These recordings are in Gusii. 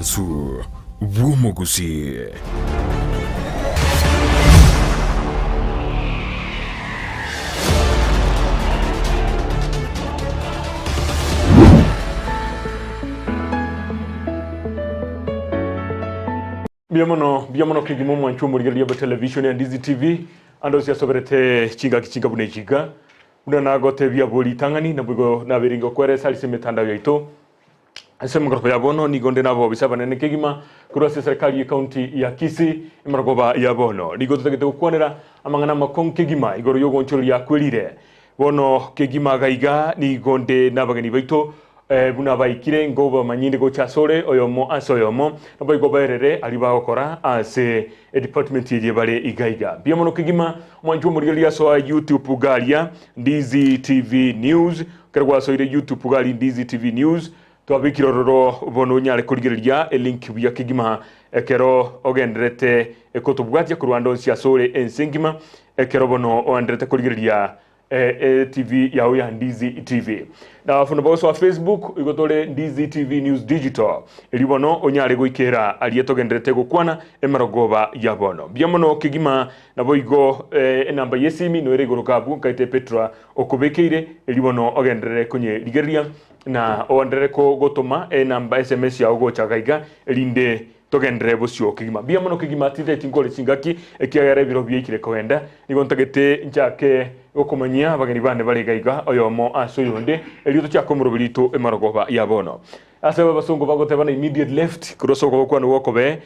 Obwansu bw'omogusii. Mbuya mono, mbuya mono kegima omwanchwa omorigereria bwe television ya Ndizi TV, ande onsi asoberete chingaki chinga buna echi iga. Buna nagotebia abwo ritang'ani, naboigo nabeire ngokweresa ase emetandao yaito. Ase emegoroba ya bono nigo nde nabobisa abanene kegima korwa ase eserekari y'ecounty ya Kisii emorogoba ya bono. Nigo totagete gokwanera amang'ana amakong'u kegima igoro y'ogoonchoreria kwerire. Bono kegima gaiga nigo nde nabageni baito buna baikire ngobamanyinde gocha asore oyomo ase oyomo, naboigo baerere aria bagokora ase edepartment eye bare iga iga. Mbuya mono kegima omwanchwa omorigereria asoa YouTube garia Ndizi TV News. Ekero gwasoire YouTube garia Ndizi TV News twabekire ororo bono onyare korigereria elink buya kegima ekero ogendererete kotobwatia korwa ande onsi asore ense engima ekero bono oendererete korigereria TV yao ya Ndizi TV. Na abafundo bagosoa Facebook igo tore Ndizi TV News Digital. Erio bono onyare goikera aria togendererete gokwana emerogoba ya bono. Mbuya mono kegima naboigo enamba y'esimi noere igoro kabu nkaete Petra okobekeire erio bono ogenderere konyerigereria na oenderere gotoma enamba SMS yao gocha gaiga erinde Togenderere bosio kegima. Mbuya mono kegima, tintageti nkore chingaki, ekiagera ebiro biaikire kogenda. Nigo ntagete nchake gokomanyia abageni bane bare iga iga, oyomo ase oyonde, erio tochake omoroberi oito emarogoba ya bono. Ase abasongo bagoteba na immediate left, korwa ase okobokwana gwokobe,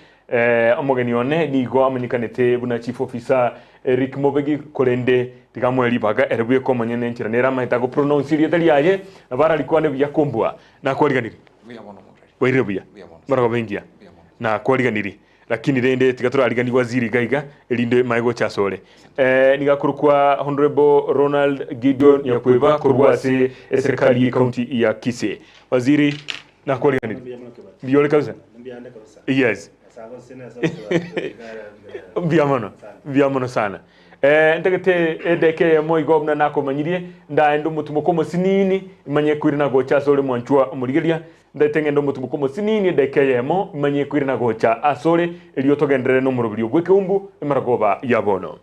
omogeni one nigo amanyekanete buna Chief Officer Eric Mobegi, korende tiga amoe ribaga ere bweka omonyene enchera nere amaete agopronounce erieta riaye, nabo ararikwane buya kombua. Nakwariganirie? Bwairire buya, morogoba engiya, na kwariganirie, lakini rende tiga torariganigwe Waziri iga iga, erinde mae gocha asore. Eh, nigo akorokwa Honourable Ronald Gideon Nyakweba korwa ase eserikali ye county ya Kisii. Waziri, nakwariganirie. Mbuya ore kabisa? Yes. Mbuya mono, mbuya mono sana. Eh, ntagete edeka eyemo igo buna nakomanyirie, ndaende omotimoko omosinini, imanye koirana gocha asore mwanchwa omorigereria, Ndaete ng'ende omotumo omosinini edaika eyemo, manye koirana gocha asore, erio togenderere nomoroberio bw'ekeumbu emaragoba ya bono.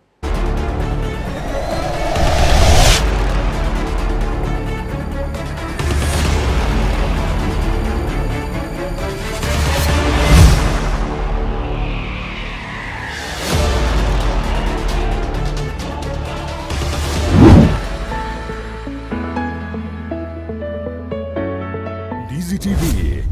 Ndizi TV,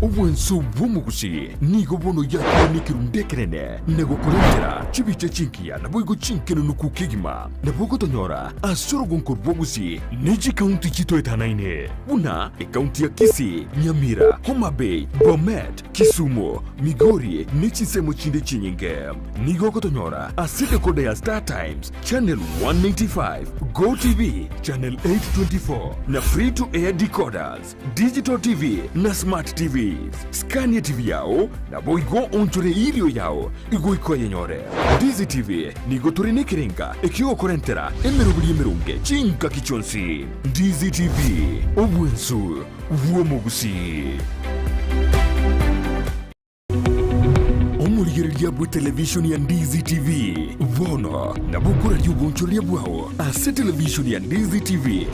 obwanso bw'omogusi nigo bono yakire nekerundu ekenene na gokorentera chibicha chingiya naboigo chinkenenuku kegima. Nabo ogotonyora ase orogonko rw'ogusi ne chikaunti chitoetanaine buna ekaunti ya Kisii, Nyamira, Homa Bay, Bomet, Kisumu, Migori ne chinsemo chinde chinyinge. Nigo ogotonyora ase decoder ya Star Times Channel 195, Go TV Channel 824 na Free to Air decoders, Digital TV na Smart TVs. Scania TV yao naboigo onchore erio yao igoika oyenyore. Ndizi TV nigo tore nekerenga ekiogokorentera emeroberi emeronge chingaki chionsi. Ndizi TV, obwensu bw'omogusii. Omorigereria bw'etelevishoni ya Ndizi TV bono nabo okoraria obonchoreria bwao ase televishoni ya Ndizi TV.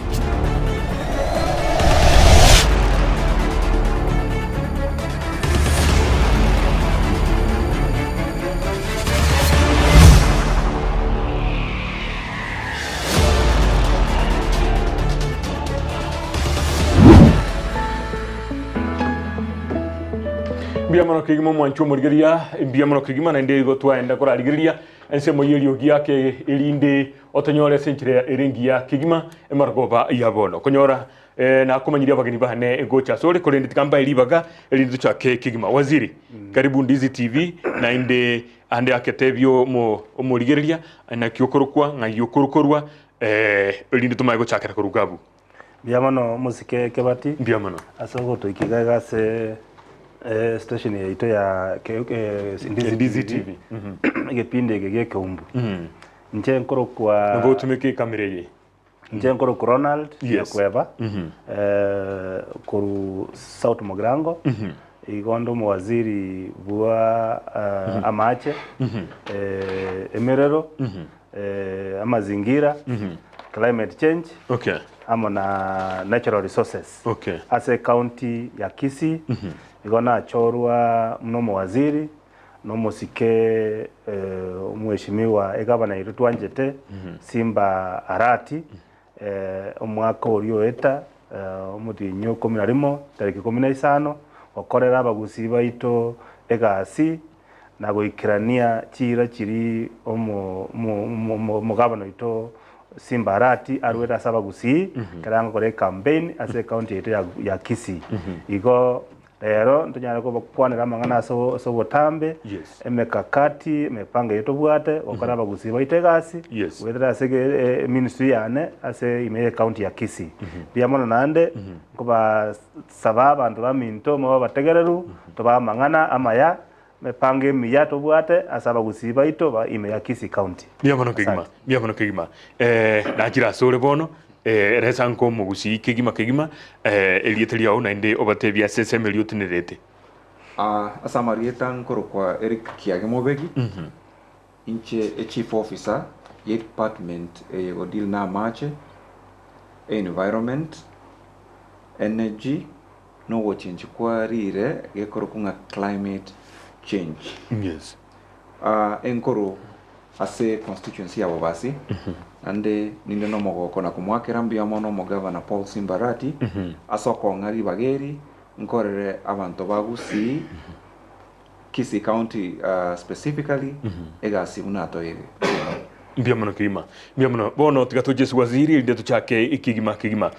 Mbuya mono kegima omwancho omorigereria, mbuya mono kegima naende igo twaenda korarigereria ensemo y'eriogi yake erinde otonyore ase enchera ere engiya kegima emarogoba ya bono. Konyora eh, nakomanyirie abageni bane gocha asore korende tiga mbae ribaga erinde tochake kegima. Waziri, karibu Ndizi TV naende ande aketebio omo omorigereria naki okorokwa ng'ai okorokorwa eh, erinde tomanye gochakera korwa abwo. Mbuya mono omosike Kebati Mbuya mono. ase ogotoika iga iga ase eh, station yaito ya ke- eh, Ndizi Ndizi TV, TV. egepindi eke gia ekeumbu. Inche nkorokwa Nabo otumeke ekamera eye. inche nkorokwa Ronald Yes. Nyakweba eh, korwa South Mugirango. Igo onde omowaziri bwa amache, emerero, amazingira, climate change, Okay. amo na natural resources. Okay. Ase ecounty ya Kisii, igo nachorwa buna omowaziri, na omosike omweshimiwa egavana yaito twanchete, Simba Arati, Omwaka oria oeta, omotienyi o ikomi na rimo, tariki ikomi na isano, gokorera abagusii baito egasi na goikerania chiira chiria omogabana oito Simba Arati arwete ase abagusii ekero agokora ecampaign ase ecounty yaito ya Kisii. Igo Rero ntonyare kobakwanera amang'ana ase ase obotambe, Yes. emekakati, emepango eyio tobwate gokora abagusii baito egasi, Yes. goetera ase ege e ministry yane ase ime ye county ya Kisii. Mbuya mono naende, nkobasaba abanto baminto mobe abategereru, tobae amang'ana amaya, emepango emiya tobwate ase abagusii baito ba ime ya Kisii County. Mbuya mono kegima, Asante. mbuya mono kegima. Eh, nachire ase ore bono, eh, eresa nko omogusii kegima kegima, eh, erieta riao naende obatebie ase ensemo eria otenerete. Ah, ase amarieta nkorokwa Eric Kiage Mobegi, inche echief officer ye department eye egodeal na amache, environment, energy, na ogochenchia kwa rire gekorokwa ng'a climate change. Yes. Ah, enkoro ase constituency ya Bobasi, naende ninde nomogoko na komoakera mbuya mono omogavana Paul Simbarati ase okong'a ribaga eri nkorere abanto ba Gusii, Kisii County specifically egasi buna atoeire. Mbuya mono kegima, mbuya mono. Bono tiga toche ase waziri erinde tochake ekegima kegima.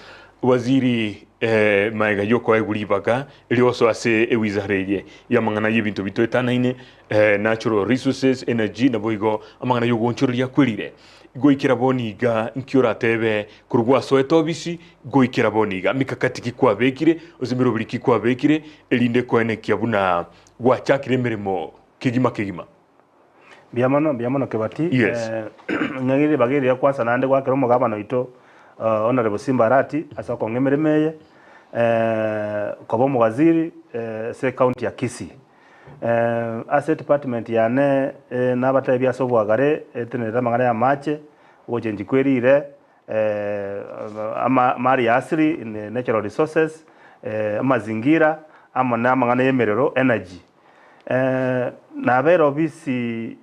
Waziri eh, maega yokoegwa ribaga erioso ase ewizara eye y'amang'ana y'ebinto bitoetanaine eh, natural resources, energy naboigo amang'ana y'ogoonchoreria kwerire. Goikera bono iga nki oratebe korwa gwasoete obisi goikera bono iga mikakati ki kwabekire gose meroberi ki kwabekire erinde koenekia buna gwachakire emeremo kegima kegima? Mbuya mono, mbuya mono Kebati. Yes. Ng'ai ribaga eri riakwansa naende goakera omogabana oito Honourable Simba Arati ase okong'a emeremo eye koba omowaziri ase ecounty ya Kisii. Ase edepartment yane nabatebie ase obwagare etenerete amang'ana ya amache, ogochenchia kwe rire, ama mali ya asili, natural resources, amazingira amo na amang'ana ya emerero, energy. Nabeire obisi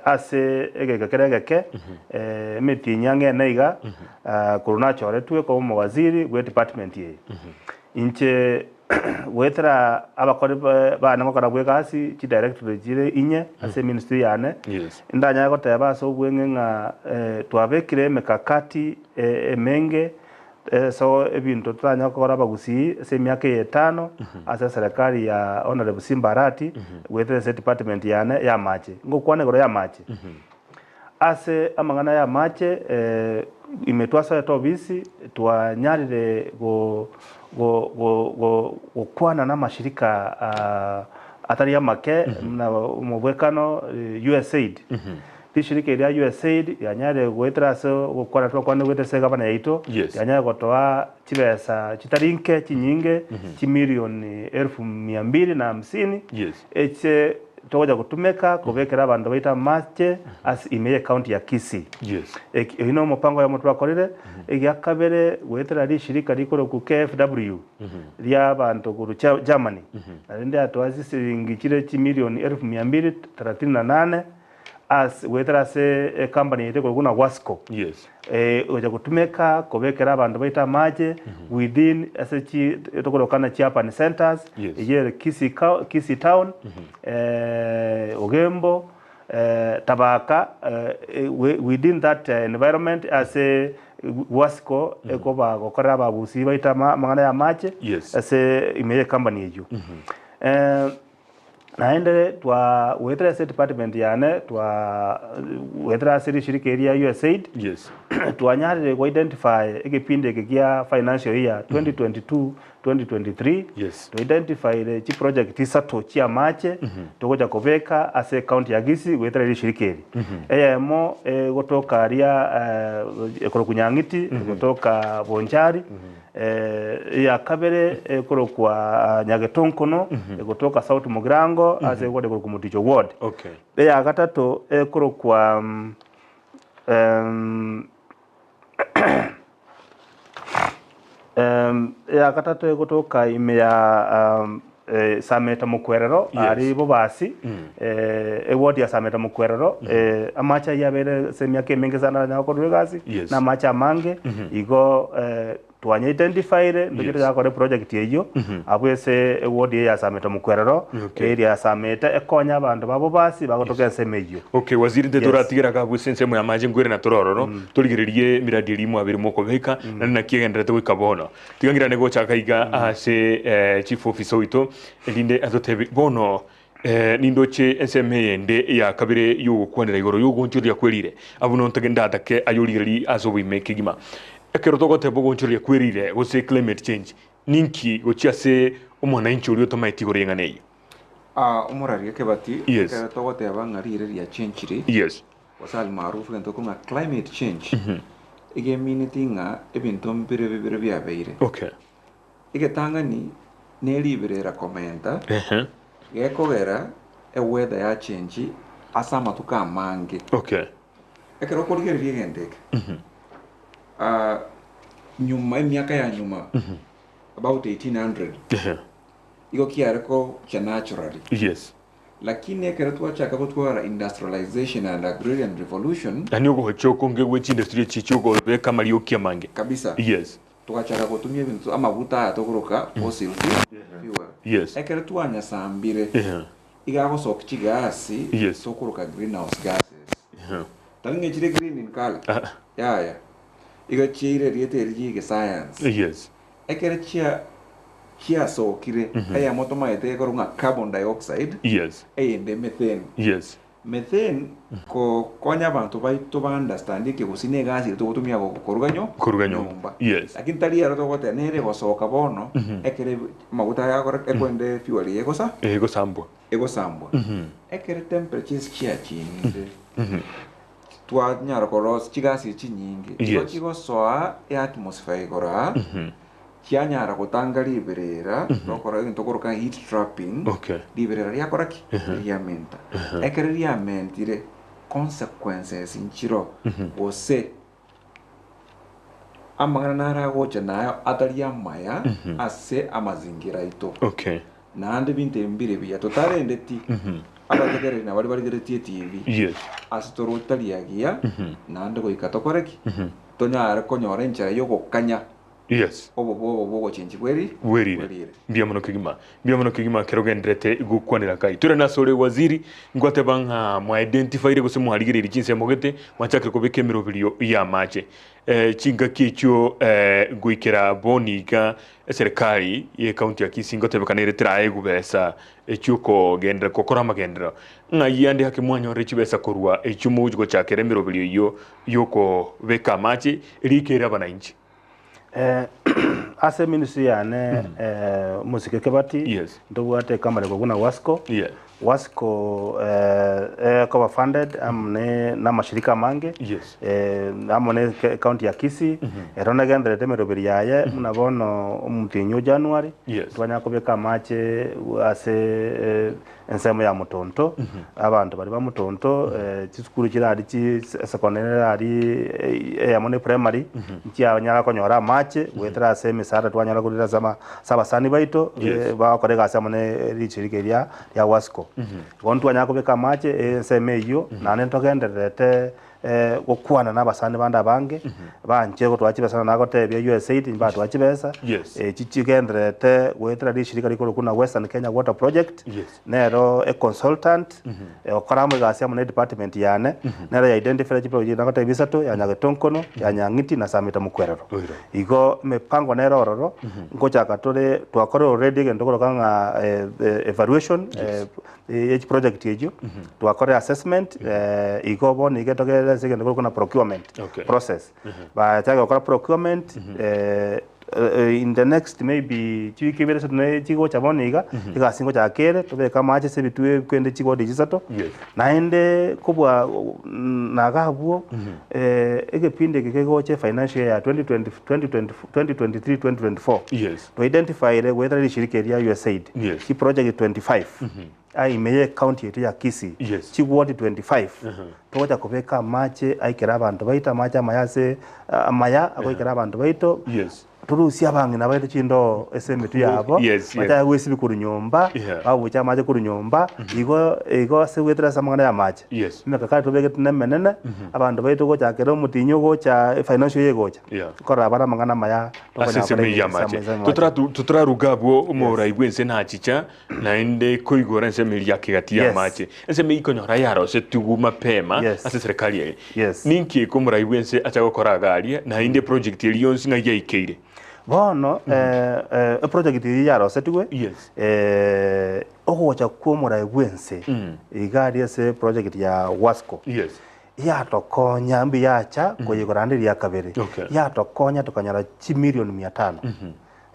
ase egeka kere egeke, emetienyi ang'e ene iga, korwa nachoretwe koba omowaziri bwe department eye. Inche goetera abakori bane ngokora abwo egasi, chidirectorate chire inye ase eministry yane, ndanyare goteba ase obweng'e ng'a twabekire emekakati emenge So ebinto totanyare gokora abagusii ase emiaka eye etano ase eserekari ya Honourable Simba Arati goetera ase edepartment yane ya amache. Ngokwana igoro ya amache, ase amang'ana ya amache ime twasoete obisi twanyarire go go go go gokwana na amashirika atari amake buna omobwekano USAID. Rishirika eria USAID rianyare goetera ase ogokwana twakwanire goetera ase egavana yaito, Yes. rianyare gotoa chibesa chitari nke chinyinge, chimilioni elfu mia mbili na hamsini, Yes. eche togocha gotumeka kobekera abanto baito amache ase ime ye county ya Kisii. Yes. Eki oyio na omopango oyomo twakorire. Egia kabere goetera rishirika rikorokwa KFW ria abanto korwa Germany, naende riatoa chisiringi chire chimilioni elfu mia mbili thelathini na nane, Ase goetera ase ecompany yaito ekorokwa buna Wasco, Yes. egocha gotumeka kobekera abanto baito amache within ase chi tokorokana chi urban centers, Yes. eyio ere Kisii coun Kisii town, Ogembo, Tabaka, within that environment ase Wasco ekoba gokorera abagusii baito ama amang'ana ya amache, Yes. ase ime ye ecompany eyio. Naende twagoetera ase edepartment yane, twagoetera ase rishirika eri ria USAID, Yes. Twanyarire go identify egepindi eke gia financial year 2022 2023 Yes. to identifyire chiproject isato chi'amache togocha kobeka ase ecounty ya Kisii goetera rishirika eri. Eyemo egotoka aria ekorokwa Nyang'iti egotoka Bonchari, eya kabere ekorokwa Nyagetonkono egotoka South Mugirango ase eward ekorokwa Moticho ward. Okay. Eya gatato ekorokwa Eya gatato egotoka ime ya Sameta Mokwerero Yes. aria Bobasi, eward ya Sameta Mokwerero, amache ayio abeire ase emiaka emenge sana aranyare gokorwa egasi, Yes. na amache amange, igo twanya identifyire ntoche Yes. tochake gokora eproject eyio, abwo ase eward eye ya Sameta Mokwerero, Okay. area ya Sameta ekonye abanto ba Bobasi bagotoka ensemo eyio. Okay, waziri nte Yes. toratigera iga abwo ase ensemo y'amache nkwere na tore ororo, torigererie emiradi eria mwabere mokobeka, naende naki egendererete goika bono. Tiga ngirane gochaka iga ase eh, chief officer oito, erinde atotebie bono eh, nindoche ensemo eyende ya kabere y'ogokwanera igoro y'ogoonchoreria kwerire. Abwo nontoge ndatake aye origererie ase oboime kegima. Ekero togoteba ogoonchoreria kwerire gose climate change, ninki gochia ase omwananchi oria otamaeti igoro y'eng'ana eyio? Ah, omoraria Kebati, Yes. ekero togoteba ng'a rire riachenchire, Yes. gose almaarufu egento korwa ng'a climate change, iga emineti ng'a ebinto mbire bibere biabeire. Okay. Egetang'ani ne riberera komenta, Ehe. gekogera eweather yachenchi ase amatuko amange. Okay. Ekero okorigereria egento eke, ah, nyuma emiaka ya nyuma, about 1800, Ehe. igo kiare gocha naturally. Yes. Lakini ekero twachaka gotwara industrialization and agrarian revolution, Yaani ogocha okonge gwe chindustry echi chiokobeka amarioki amange. kabisa, Yes. togachaka gotumia ebinto amaguta aya tokoroka fossil fuel. Yes. Ekero twanyasambire, Ehe. iga agosokia chigasi Yes. tokoroka greenhouse gases. Ehe. Tari ng'a echire green in colour, Ah. yaya, iga chiaire erieta eri ria egescience. Yes. Ekero chia chiasokire, eyemo tomaete ekorwa ng'a carbon dioxide, Yes. eyende methane. Yes. Methane kokonya abanto baito ba understand ekegusii na egasi ere togotumia koruga nyo Koruga nyomba. nyomba. Yes. Lakini tari ero togoteba nere egosoka bono ekero ebi- amaguta aya agora ekorende fuel eye egosa Egosambwa. egosambwa. Ekero temperatures chiachinire twanyara korosia chigasi chinyinge, igo Yes. chigosoa eatmosphere igoro aa, chianyara gotanga riberera, tokora egento tokoroka heat trapping, Okay. riberera riakora ki? Riamenta. Ekero riamentire, consequences nchiro, gose amang'ana naro agocha nayo atari amaya ase amazingira aito. Okay. Naende ebinto ebi mbire buya totarendeti abategereri na baria barigeretie etibi Yes. ase tore tari agiya naende goika tokore ki? Tonyare konyora enchera y'ogokanya Yes. obobe obo bw'ogochenchi bweri Bwerire. bwerire. Mbuya mono kegima. Mbuya mono kegima ekero ogendererete gokwanera Nkai. Tore nase ore waziri, ngwateba ng'a mwa-identifyire gose mwarigereirie chinsemo gete, mwachakire kobeka emeroberio y'amache. Chingaki echio goikera bono iga eserekari y'ecounty ya Kisii ngotebekana ere teraegwe besa echiokogenderera gokora amagenderero. Ng'ai ande ake mwanyorire chibesa korwa echio mogochia gochakera emeroberio eyio y'okobeka amache erike ere abananchi? Ase eministry yane omosike Kebati, Yes. ntobwate ecompany korwa buna Wasco, Yeah. Wasco ekoba funded amo ne na amashirika amange Yes. amo ne ecounty ya Kisii, ero negendererete emeroberi yaye buna bono omotienyi o January, Yes. twanyara kobeka amache ase ensemo ya Mutonto, abanto baria ba Mutonto, chisukuru chire aria chi secondary ere aria eyemo ne primary, nchianyara konyora amache goetera ase emisara twanyara korera ase ama ase abasani baito Yes. bagokora egasi amo ne richirika eria ria Wasco. Bono twanyara kobeka amache ensemo eyio, naende ntogendererete gokwana na abasani bande abange, banche gotoa chibesa buna nagotebia USAID mbatoa chibesa, Yes. echi chigendererete goetera rishirika rikorokwa buna Western Kenya Water Project, Yes. nero econsultant, egokora amo egasi amo na edepartment yane, nero ya identify chiproject nagotebia isato, ya Nyagetonkono, ya Nyang'iti na Sameta Mokwerero. Oiro. Igo emipango nere ororo, nkochaka tore twakorire already egento tokoroka ng'a evaluation ye chiproject echio, twakorire assessment, igo bono iga togere. ase egento korokwa na procurement Okay. process. Bachake gokora procurement in the next maybe chiwiki ibere isato na chigocha bono iga, egasi ngochaka ere, tobeke amache ase ebituo kende chiwodi chisato, Yes. naende kobua na iga abwo, egepindi eke kegocha efinancial year ya 2020 2020 2023 2024, Yes. twa-identifyire goetera rishirika eri ria USAID, Yes. chiproject 25 aa ime ye ecounty yaito ya Kisii, Yes. chiward 25, togocha kobeka amache aikere abanto baito, amache amaya ase amaya agoikera abanto baito, Yes. torusie abang'ina baito chindoo ase emetwe yabo, Yes, yes. bachake goesibia korwa nyomba, Yeah. babuche amache korwa nyomba, igo igo ase goetera ase amang'ana ya amache. Yes. Emekakati tobegete nemenene, abanto baito gochakera omotinyi ogocha efinancial year egocha, Yeah. nkorora bare amang'ana amaya Ase tokonyara ensemo gokora eyio ase y'amache. ensemo y'amache. Totara totararuga abwo omorai bw'ense nachicha naende koigora ensemo eria ya kegati Yes. y'amache. Ensemo eyio ikonyora yarosetigwe mapema Yes. ase eserekari eye. Yes. Ninki eke omorai bw'ense acha gokora iga aria naende eproject eria yonsi ng'ai yaikeire? Bono eproject eyio yarosetigwe Yes. ogocha kwa omorai bw'ense iga aria ase eproject ya WASCO Yes. yatokonya mbuya yacha koyegora naende ria kabere Okay. yatokonya tokanyora chimilion mia tano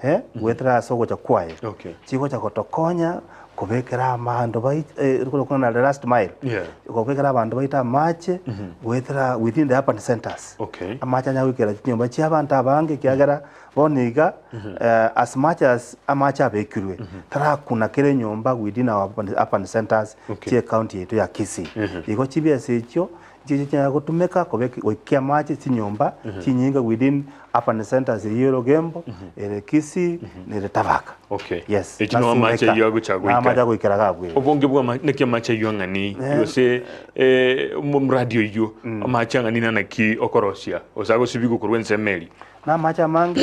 eh, goetera ase ogocha kwaye Okay. chigocha gotokonya kobekera abanto bai eh, korokwa na the last mile Yeah. kobekera abanto baito amache goetera within the urban centers Okay. amache anya goikera chinyomba chia abanto abange ekiagera bono iga as much as amache abekirwe tarakuna kera enyomba within our urban, urban centers Okay. chia ecounty yaito ya Kisii. Igo chibesa echio nchiche chinyara gotumeka kobeka goikia amache chinyomba chinyinge within urban centers eyio ere Ogembo, ere Kisii, na ere Tabaka. Okay. Yes. Eki no amache ayio agocha goika. Amache agoikera iga abwo. Obonge bwa ama naki amache ayio ang'ani gose omoradi oyio amache ang'ani nanaki okorosia gose agosibigwa korwa ensemo eria? Na amache amange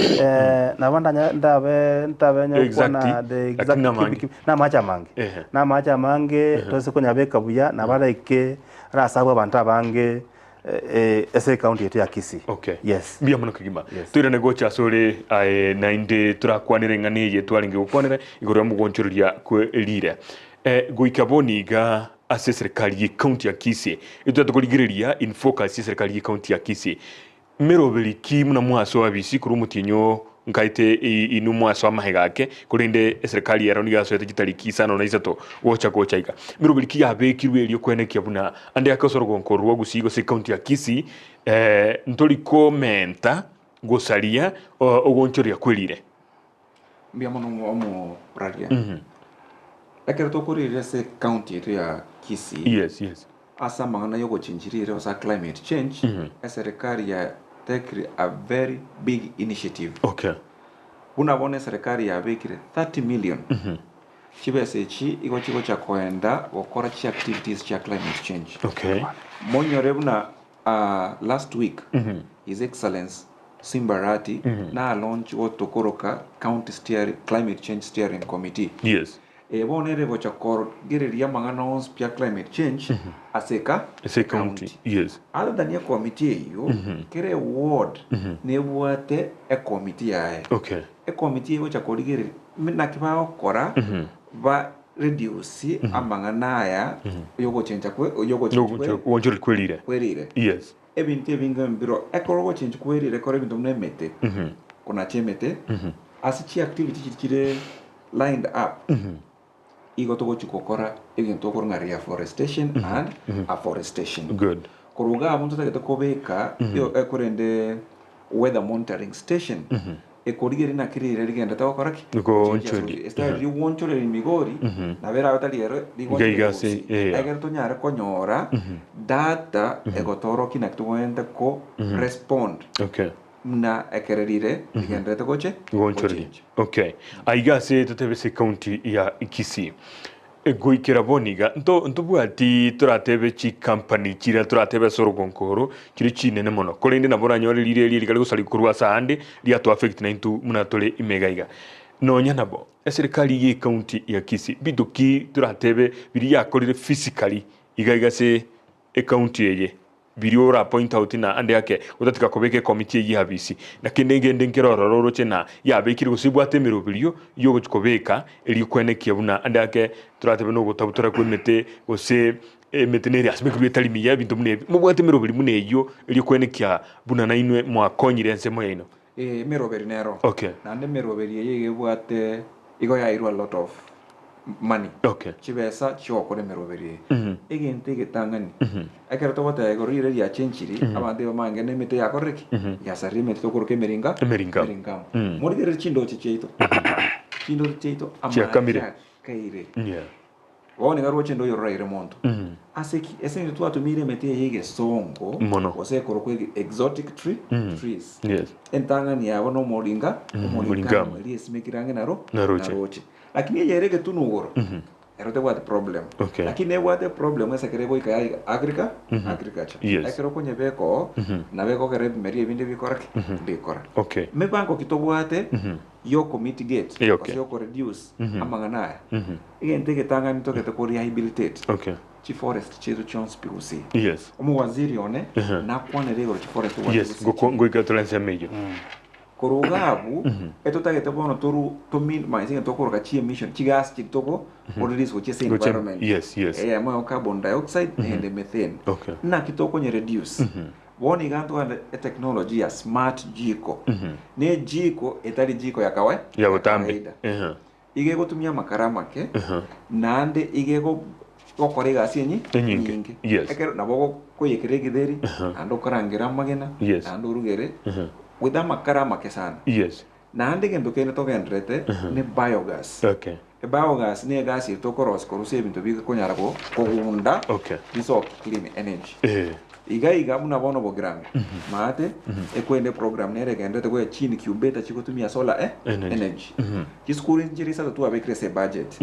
nabo ndanya ndabe ntabe Exact, nyokwana the lakini exact namange. cubic na amache amange. Ehe. Na amache amange tose konyabeka buya nabo araike arasabwe abanto abange ase ecounty yaito ya Kisii. Okay. Yes. Mbuya mono kegima. Yes. Toirane gocha ase ore aye naende torakwanere eng'ana eye twarenge gokwanera igoro y'omogonchoreria kwe rire. Goika bono iga ase eserekari ye county ya Kisii, etotagete korigereria in focus eserekari ye county ya Kisii. Meroberi ki buna mwasoa bisi korwa omotienyi oo nkaete inwe mwasoa amahega ake, korende eserekari ero nigo yasoete chitariki isano na isato gocha gocha iga. Meroberi ki yabekirwe erio kwenekia buna ande ake ase orogonko rwa Gusii gose ecounty ya Kisii ntori komenta gosaria ogonchoria kwerire? Mbuya mono omoraria. Ekero tokoririre ase ecounty yaito ya Kisii, Yes, yes. Ase amang'ana y'ogochenchia riire gose a climate change, eserekari ya tekire a very big initiative. Okay. Buna bono eserekari yabekire 30 million, chibesa echi igo chigocha koenda gokora chi activities chia climate change. Okay. Monyore buna last week His Excellence Simba Arati na launch gotokoroka county steering, climate change steering committee. Yes. Eye bono ere gocha korigereria amang'ana onsi pi a climate change ase eka Ase ecounty. Yes. Other than ekomiti eyio, kera eward nebwate ekomiti yaye. Okay. Ekomiti eye egocha korigereria naki bagokora ba reduce amang'ana aya yogochencha kwe yogochencha kwe Ogochoreri kwerire. kwerire. Yes. Ebinto ebinge mbiro ekero ogochencha kwerire ekero ebinto buna emete, konacha emete, ase chiactivity chiria chire lined up, igo togochia gokora egento okorwa ng'a reforestation and afforestation. Good. Korwa iga abwo ntotagete kobeka korende weather monitoring station ekorigereria naki riire rigenderete gokora ki? Goonchoria. Esitari rigoonchoreria migori nabo erabe tari ero Iga iga rigoonchoreria ase, gusii. yeah. Ekero tonyare konyora data egotorokia naki tobwenerete ko respond Okay. Buna ekere rire rigenderete goche Goonchoreria. gochencha. Okay. Aiga ase totebe ase ecounty ya Kisii. Goikera bono iga, nto ntobwati toratebe chicompany chiria toratebe ase orogonko oro, chiria chinene mono. Korende nabo oranyore rire eria rigare gosarigwa korwa ase aande, riato affect naintwe buna tore ime iga iga. Nonya nabo, eserikari ye ecounty ya Kisii, binto ki toratebe biria yakorire physically iga iga ase ecounty eye? Biria ora point out na ande ake otatiga kobeka ekomiti eyio abisi. Na kende ngende nkere ororo oroche na yabekire gose ebwate emeroberio yogochi kobeka erio kwenekia buna ande ake toratebe nogotabutora kwemete gose emete nere asimekirwe etari miya ebinto buna ebi. Mobwate emeroberi buna eyio erio kwenekia buna nainwe mwakonyire ensemo yaino. Ee, emeroberi nero. Okay. Naende emeroberi eye iga ebwate igo yairwe a lot of money. Okay. Chibesa chiogokora emeroberi eye. Egento egetang'ani, ekero togoteba igoro riire riachenchiri, abanto ebamange na emete yakorire ki? Yasarire emete tokoroka emeringa Emeringamu. emeringamu. Morigererie chindoche chiaito, chindoche chiaito amache Chiakamire. akaire. Yeah. Bono nigo aroche ende oyoraire monto. Ase ki? Ase eng'encho twatumiire emete eye y'egesongo, Mono. gose ekorokwa ege- exotic tree, trees. Yes. Entang'ani yabo nomoringa, Omoringamu. omoringamu eria esimekire ang'e naro, Naroche. naroche. Lakini eye ere egetunu igoro, ero tebwati problem. Okay. Lakini nebwate problem ase ekero egoika ya agrica, agriculture. Yes. Ekero okonyebeka oo, nabo ekogera ebimeri ebinde bikora ki? Mbikora. Okay. Mebango ki tobwate yokomitigate Eh, okay. gose yokoreduce amang'ana aya. Egento egetang'ani togete ko rehabilitate Okay. chiforest chiaito chionsi pi gusii. Yes. Omowaziri one nakwanere igoro chiforest obwate Yes, gusii ngoko chinde. ngoika tore ensemo eyio. Korwa iga abwo, etotagete bono toru to minimize egento tokoroka chi emission chigas chiri togo release gochia ase Gochia- environment. yes, yes. Eyemo ego carbon dioxide neyende methane. Okay. Naki tokonye reduce? Bono iga ntware etechnology ya smart jiko. Ne ejiko etari jiko ya kawa Ya ya botambe. kawaida. Ehe. Iga egotumia amakara amake, naende iga ego egokora egasi enyi Enyinge. enyinge. Yes. Ekero nabo okoiyekera egitheri, naende okarangere amagena, Yes. naende orugere, with amakara amake sana. Yes. Naende egento kende togendererete ne biogas. Okay. Ebiogas ne egasi eye tokorosia korusia ebinto bikonyara go kogunda Okay. bisoke clean energy. Eh. Iga iga buna bono bogirango maate ekwende eprogram nere egenderete goya chi incubator chigotumia solar e Energy. energy. Chisukuru nchire isato twabekire ase ebudget,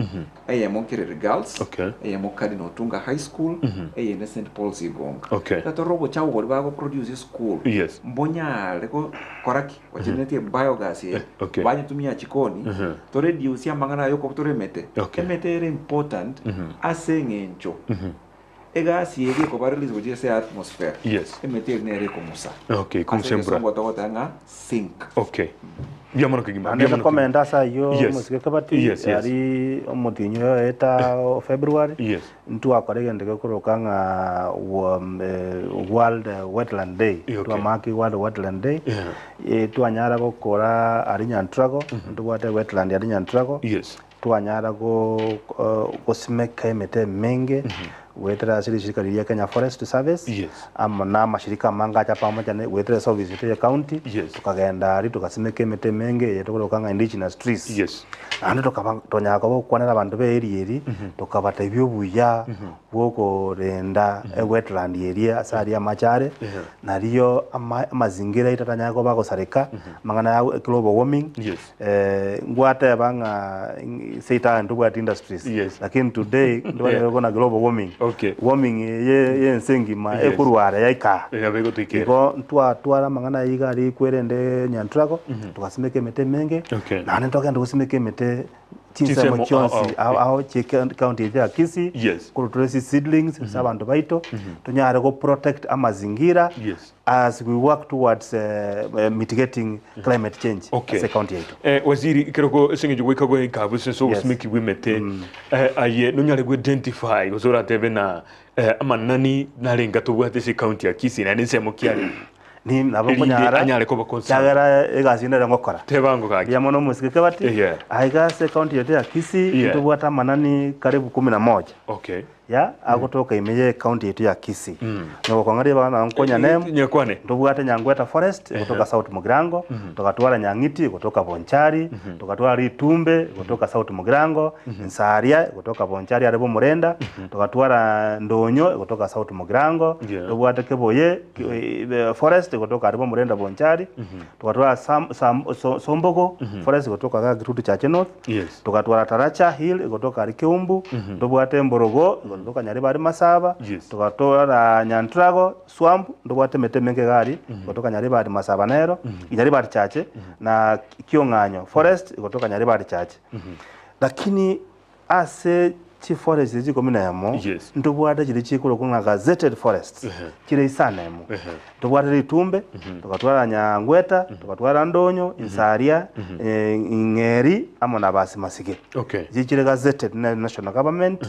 eyemo Nkereri Girls, Okay. eyemo Cardinal Otunga High School, eyende St Paul's Igonga. Okay. Iga torore obochafu boria bagoproduce esukuru Yes. mbonyare gokora ki? Gochenetie biogas eye, Okay. banyetumia chikoni, toreduce amang'ana aya okobutora emete. Okay. Emete ere important ase eng'encho egasi eria ekoba release gochia ase atmosphere, Yes. emete eria nere ekong'usa. Okay, Ase ekong'usa embura. egesongo togoteba ng'a sink. Okay. Mbuya mono kegima. Naende Mbuya mono kegima. komenta ase ayio Yes. omosike Kebati, Yes, yes. ari omotienyi oyo oeta o February, Yes. ntwakora egento gekoroka ng'a World Wetland Day, Okay. twamaki World Wetland Day, Yeah. eh, twanyara gokora aria Nyantrago, ntobwate wetland aria Nyantrago, Yes. Twanyara gosimeka emete emenge goetera ase rishirika riria Kenya Forest Service Yes. amo na amashirika amange acha pamoja ne goetera ase ofisi yaito ya county Yes. tokagenda aria togasimeka emete emenge eye tokoroka ng'a indigenous trees. Yes. Naende tokaba tonyara koba gokwanera abanto ba area eria tokabatebia obuya bwa okorenda ewetland eria ase aria amache are nario ama amazingira aito atanyare koba agosareka amang'ana ya global warming Yes. Ngwateba ng'a seito aye ntobwati industries Yes. lakini today ntobwate Yeah. na global warming Okay. warming ye yense engima Yes. ekorwa are yaika aa. Nabo egotoikera. Igo ntwatwara amang'ana aya iga aria kwerende Nyantrago togasimeka emete emenge Okay. naende ntogenda gosimeka emete chinsemo Chinsemo, chionsi ao, ao. ao ao chie county yaito ya Kisii Yes. korwa tore seedlings ase abanto baito tonyare go protect amazingira Yes. As we work towards mitigating climate change Okay. ase county yaito. Eh, waziri ekeroko ase eng'encho goika goika abwo ase Yes. obosimeki bw'emete eh, aye nonyare go identify gose oratebe na eh, amanani narenga tobwate ase ecounty ya Kisii naende ensemo ki are Ni nabo erinde nkonyara anyare koba concerned. kiagera egasi nere ngokora. Tebango gaki. Mbuya mono omosike Kebati. Yeah. Aiga ase county yaito ya Kisii Yeah. ntobwate amanani karibu kumi na moja. Okay. Ya agotoka ime ye county yaito ya Kisii. Nogokong'a ribaga nao nkonya name Nyakwane. ntobwate Nyangweta Forest gotoka South Mugirango, togatwara Nyang'iti gotoka Bonchari, togatwara Ritumbe gotoka South Mugirango, Nsaria gotoka Bonchari are Bomorenda, togatwara Ndonyo gotoka South Mugirango, Yeah. tobwate Keboye Forest gotoka are Bomorenda Bonchari, Togatwara Sam, Sam, so, Sombogo Forest gotoka iga Kitutu Chache North, Yes. togatwara Taracha Hill gotoka aria Keumbu, ntobwate Mborogo gotoka Nyaribari Masaba, Yes. togatwara Nyantrago Swamp, ntobwate emete emenge iga aria gotoka Nyaribari Masaba nero, Nyaribari Chache, na Kiong'anyo Forest gotoka Nyaribari Chache. Lakini ase Chiforest echi ikomi na emo, Yes. ntobwate chiria chikorokwa ng'a gazetted forests, chire isano emo. Ntobwate Ritumbe, togatwara Nyangweta, togatwara Ndonyo, Insaria, Ing'eri amo na Abasimasige. Okay. Echi chire gazetted na national government,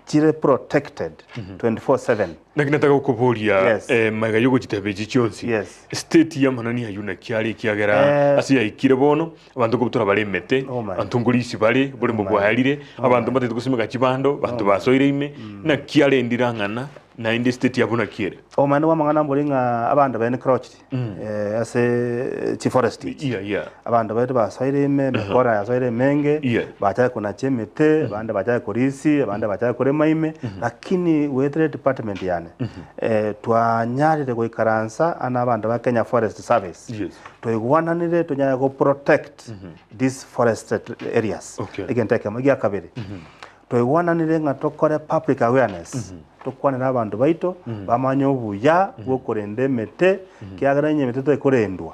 chire protected 24/7. Naki nataka gokoboria Yes. eh, magega yogochiteba echi chionsi Yes. state y'amanani ayio naki are ekiagera Eh. ase yaikire bono abanto nkobutora bare emete Oh my. abanto nkorisia bare oboremo Oh my. bwaerire Oh abanto my. mbatagete gosimeka chibando abanto basoire ime naki arendire ang'ana naende state yabo naki ere Obomaene bw'amang'ana mbori ng'a abanto ba encroached ase chiforest echi. Yeah, yeah. Abanto baito basoire ime, emekora yasoire emenge, Yeah. bachake konacha emete, abande bachake korisia, abande bachake korema ime, lakini goetera edepartment yane, twanyarire goikaransa aa na abanto ba Kenya Forest Service, Yes. twaigwananire tonyare go protect these forested areas. Okay. Egento ekemo. Egia kabere, Twaigwananire ng'a tokore public awareness, tokwanere abanto baito bamanye obuya bw'okorenda emete, ekiagera onye emete tekorendwa,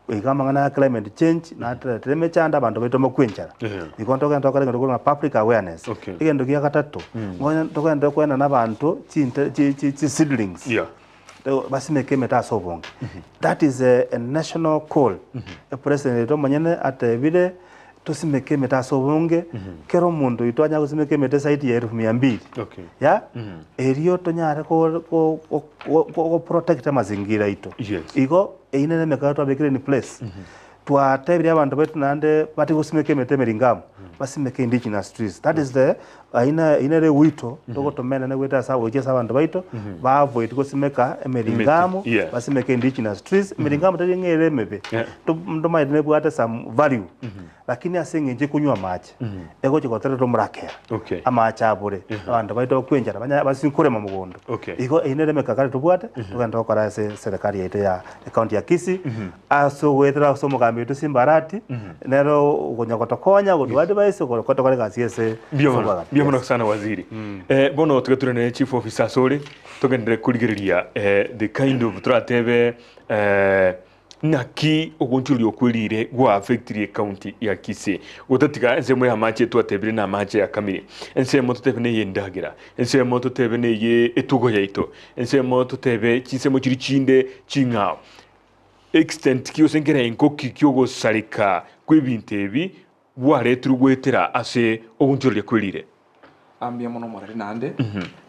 iga amang'ana ya climate change natoretere emechando abanto baito mbakwe enchara. Igo ntogende tokore egento korwa ng'a public awareness. Okay. Egento gia gatato, ngonya togende koenana abanto chinte chi chi chi seedlings, basimeke emete ase obonge. That is a a national call, epresident oito omonyene atebire. Tosimeke emete ase obonge, kera omonto oito anyare gosimeka emete zaidi ya elfu mia mbili Okay. ya erio tonyare ko- ko- ko- ko- go protect amazingira aito. Yes. Igo eyio nere emekano twabekire in place. Twatebirie abanto baito naende batige gosimeka emete emeringamu, basimeke indigenous trees. That is the aina eyio nere ewito togotomena goeta ase gochia ase abanto baito, ba avoid gosimeka emeringamu, Yeah. basimeke indigenous trees. Emeringamu teri ng'a ere emebe, Yeah. to- ntomaete nebwate some value, lakini ase eng'encho ekonywa amache, egochia goterera omorakera, Okay. amache abore, abanto baito bakwe enchara banya basinye korema mogondo. Okay. Igo eyio nere emekakati tobwate, togende togokora ase serikali yaito ya ecounty ya Kisii, Ase ogoetera ase omogambi oito Simba Arati, nere okonya gotokonya, gotoa advice, tokore egasi ase Mbuya mono, obwagachi. mbuya mono Yes. sana waziri. Eh, bono tiga ture ne chief officer ase ore, togenderere korigereria eh, the kind of toratebe eh, naki ogonchoria okwe rire gwa affectirie ecounty ya Kisii. Gotatiga ensemo ya amache twatebire na amache yakamire, ensemo totebe neye endagera, ensemo totebe neye etugo yaito, ensemo totebe chinsemo chiria chinde ching'ao. Extent ki gose nkerengo ki ki'ogosareka kw'ebinto ebi gwaretirwe goetera ase ogonchoreria kwe rire? Mbuya mono omoreri naende,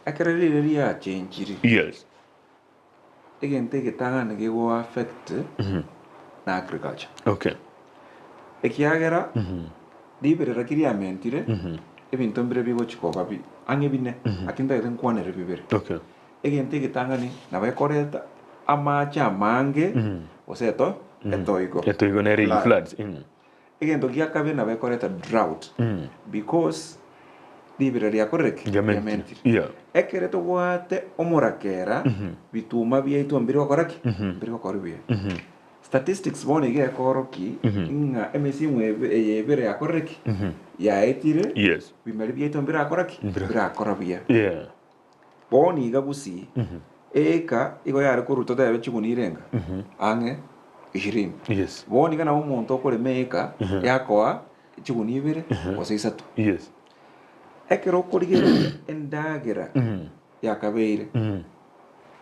ekero rire riachenchiri, Yes. egento egetang'ani kego affect na agriculture. Okay. Ekiagera riberera ki riamentire, ebinto mbire bigochi koba bi ang'e bine, lakini ntagete nkwanere bibere. Okay. Egento egetang'ani nabo ekoreta amache amange gose eto etoigo. Etoigo nere Flood. floods. Egento gia kabere nabo ekoreta drought because ribera riakorire ki? Riamentire. Riamentire. Yeah. Ekere tobwate omorakera bituma biaito mbiri gokora ki? Mbiri gokora buya. Statistics bono iga ekoroki ng'a emesimu ebe eye ebere yakorire ki? Yaetire Yes. bimeri biaito mbirakora ki? Mbira- Mbirakora buya. Yeah. Bono iga gusii, eka igo yare korwa totebe chigunia irenga ang'e ishirini. Yes. Bono iga nabo omonto okorema eka yakoa chigunia ibere gose isato. Yes. Ekero okorigereria endagera yakabeire,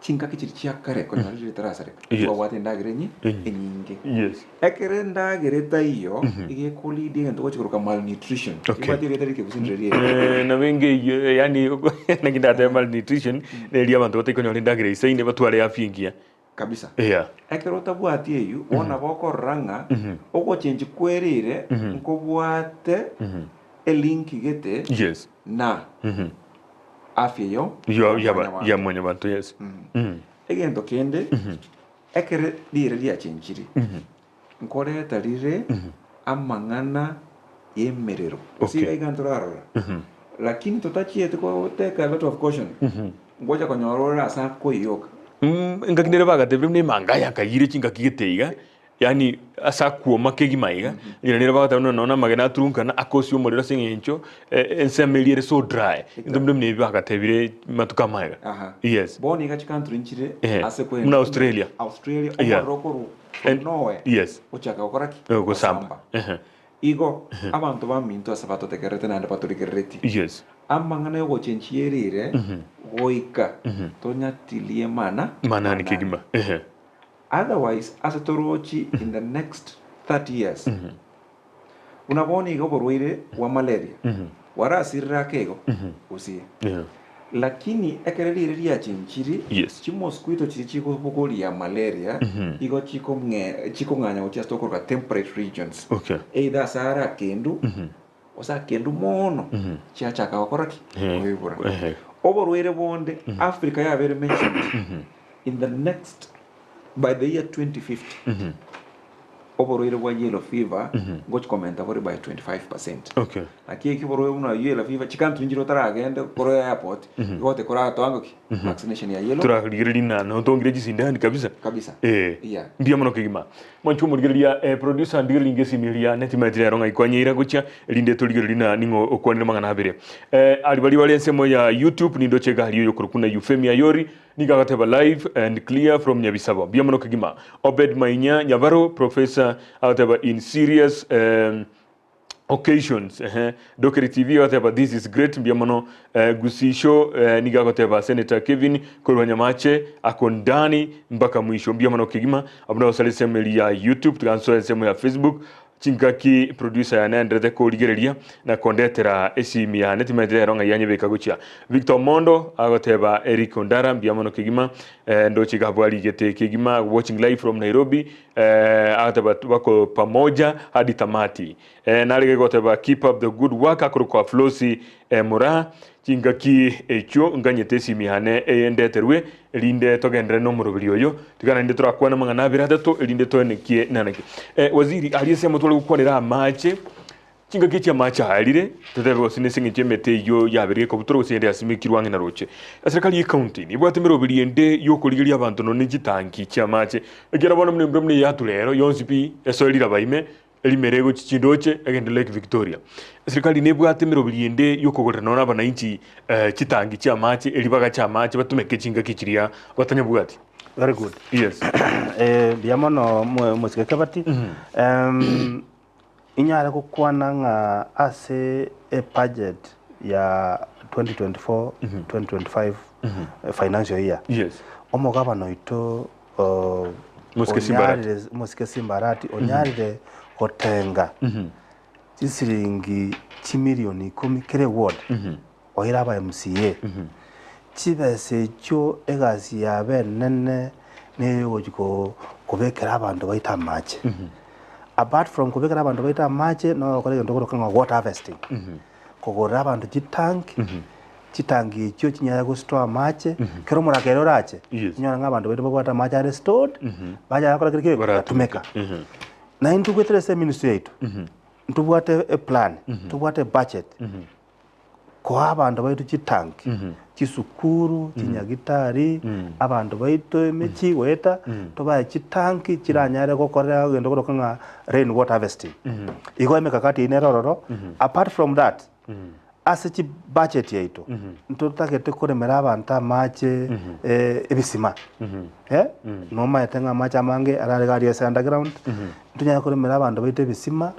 chingaki chiria chia kare konyora riria ritarasareka, Yes. twabwate endagera enyi Enyi. enyinge. Yes. Ekero endagera etaiyo, iga ekolead egento gochia koroka malnutrition. Okay. Ebwate erieta rike gose ndire riaye. Eh, nabo enga eyio yaani naki ndatebe malnutrition neria abanto batakonyora endagera eisaine batware afya engiya. Kabisa. Yeah. Ekero otabwati eyio, bono nabo okorora ng'a ogochengi kwerire nkobwate elink gete Yes. na afya yo Ya ya mwanyabanto. ya mwanyabanto yes. Egento kende, ekere rire riachenchire, nkoreta rire amang'ana y'emerero. Gose Okay. iga iga ntorarora. Lakini totachieti ko take a lot of caution, ngocha konyora ore ase akoiyoka. Engaki nere bagatebire buna emanga yakayire chingaki gete iga, yaani ase akwoma kegima iga, onye nere bagoteba buna nonya amagena aturunkana akosia omorero ase eng'encho ensemo eria ere so dry. Ebinto buna ebi bagatebire matuko amaega. Aha. Yes. Bono iga chicountry nchire Ehe. ase kwenda. Buna Australia. Australia, Yeah. omorero okorwa from And- nowhere. yes. Ochaka gokora ki? Eh, gosamba. Ehe. Igo, abanto baminto ase batotegererete naende batorigereretie. Yes. Amang'ana y'ogochenchia erire goika tonyatilie mana Manani kegima. Ehe. Otherwise ase torochi in the next 30 years buna bono iga oborwaire bwa malaria bwarasirire ake igo gusii. Yeah. Lakini ekero rire riachenchiri Yes. chimosquito chiria chikobogoria malaria igo chikong'e chikong'anya gochia ase tokoroka temperate regions. Okay. Either ase are akendu gose akendu mono chiachaka gokora ki? Koibora. Oborwaire bonde Africa yabeire mentioned in the next by the year 2050 oborwaire bwa yellow fever ngochi komenta bore by 25%. Okay. Naki eki oborwaire buna yellow fever chicountry nchire otaragende korwa airport igo koratoa ki? Vaccination ya yellow Torarigereria na notongire chisindani kabisa. kabisa. Eh. Yeah. Mbuya mono kegima. Mwanche omorigereria eh, producer ndigereria inge esimi eria netimaeti nero ng'a ikwanyeira gochia erinde torigererie na ning'o okwanire amang'ana abere. Eh, aria baria bare ensemo ya YouTube nindoche egari oyokorokwa na Euphemia Ayori nigo agateba live and clear from Nyabisabo. Mbuya mono kegima. Obed Mainya Nyabaro professor agateba in serious eh, occasions ehe Dokeri TV agateba this is great mbuya mono eh, Gusii show eh, nigo agoteba Senator Kevin korwa Nyamache ako ndani mpaka mwisho mbuya mono kegima abwo nabasare ensemo eria ya YouTube tiga nsoe ensemo ya Facebook chingaki producer yane aenderete korigereria na kondetera esimi yane timanyeti rero ng'ai yanyebeka gochia Victor Omondo agoteba Eric Ondara mbuya mono kegima eh, ndoche iga abwo arigete kegima watching live from Nairobi Eh, agateba bako pamoja hadi tamati. Eh, narege goteba keep up the good work akorokwa Flosi eh, Mura chingaki echio nganyete esimi yane eyendeterwe erinde togenderere nomoroberi oyo tiga naende torakwane amang'ana abere atato erinde toenekie nanaki. Eh, waziri aria ensemo tware gokwanera amache Chingaki chi'amaache aarire, totebe gose nese engencho y'emete eyio yabeire gekobutorwa gose eyende yasimekirwe ang'e na roche. Eserikari y'ecounty nebwate emeroberi ende y'okorigeria abanto nonya ne chitanki chi'amaache, ekiagera bono buna embura buna eye yatura ero yonsi pi esoe riraba ime, erimere egochia chindoche egende Lake Victoria. Eserikari nebwate emeroberi ende y'okogorera nonya na abanainchi chitangi chi'amaache erio bagache amache batumeke chingaki chiria batanyabwati. Very good. Yes. Mbuya mono omosike Kebati. Inyare gokwana ng'a ase ebudget ya 2024 2025 financial year, Yes. omogabana oito Mosike Simbarati. onyarire Mosike Simbarati onyarire gotenga chisiringi chimilioni ikomi kera eward oire aba MCA. Chibesa echio egasi yabo enene neyogochia kobekera abanto baito amache. Apart from kobekera abanto baito amache, nogokora egento tokoroka ng'a water harvesting. Kogorera abanto chitank, chitanki echio chinyare gostore amache, ekero omorakera orache, Yes. onyore ng'a abanto baito babwate amache are stored, banyare gokora kere ki? Baratumeka. Batumeka. Naintwe tobwetere ase eministry yaito, ntobwate eplan, ntobwate ebudget, koa abanto baito chitanki, chisukuru, chinyagitari, abanto baito emechie goeta, tobae chitanki chiranyare gokorera egento koroka ng'a rain water harvesting. Igo emekakati eyio nere ororo, apart from that, ase chibudget yaito, ntotagete koremera abanto amache ebisima, Nomaete ng'a amache amange arare iga aria ase underground, ntonyare koremera abanto baito ebisima,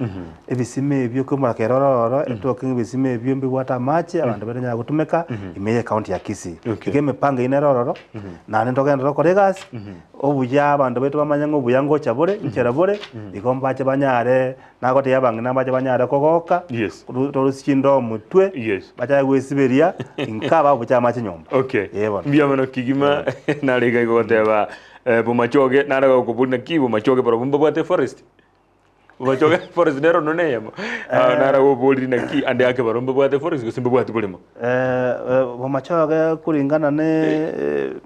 ebisima ebio ekomora kere ore ororo, etoke ng'a ebisima ebio mbibwate amache, abanto baito banyare gotumeka, ime ye county ya Kisii. Okay. Iga emepango eyio nere ororo, naende ntogenderere gokora egasi, obuya abanto baito bamanye ng'a obuya ngocha bore, nchera bore, igo mbache banyare, nagotebia abang'ina mbache banyare kogoka, Yes. torusie chindoo motwe, Yes. bachake gwesiberia, inka bagocha amache nyomba. Okay. Ee bono. Mbuya mono kegima nare iga igoteba eh, bomachoge nare gokobori naki bomachoge barabwo mbabwate forest bomachoge forest nero nonya eyemo Ah, nare goboriri naki ande ake barabwo mbabwate forest gose mbabwati boremo Bomachoge kuringana ne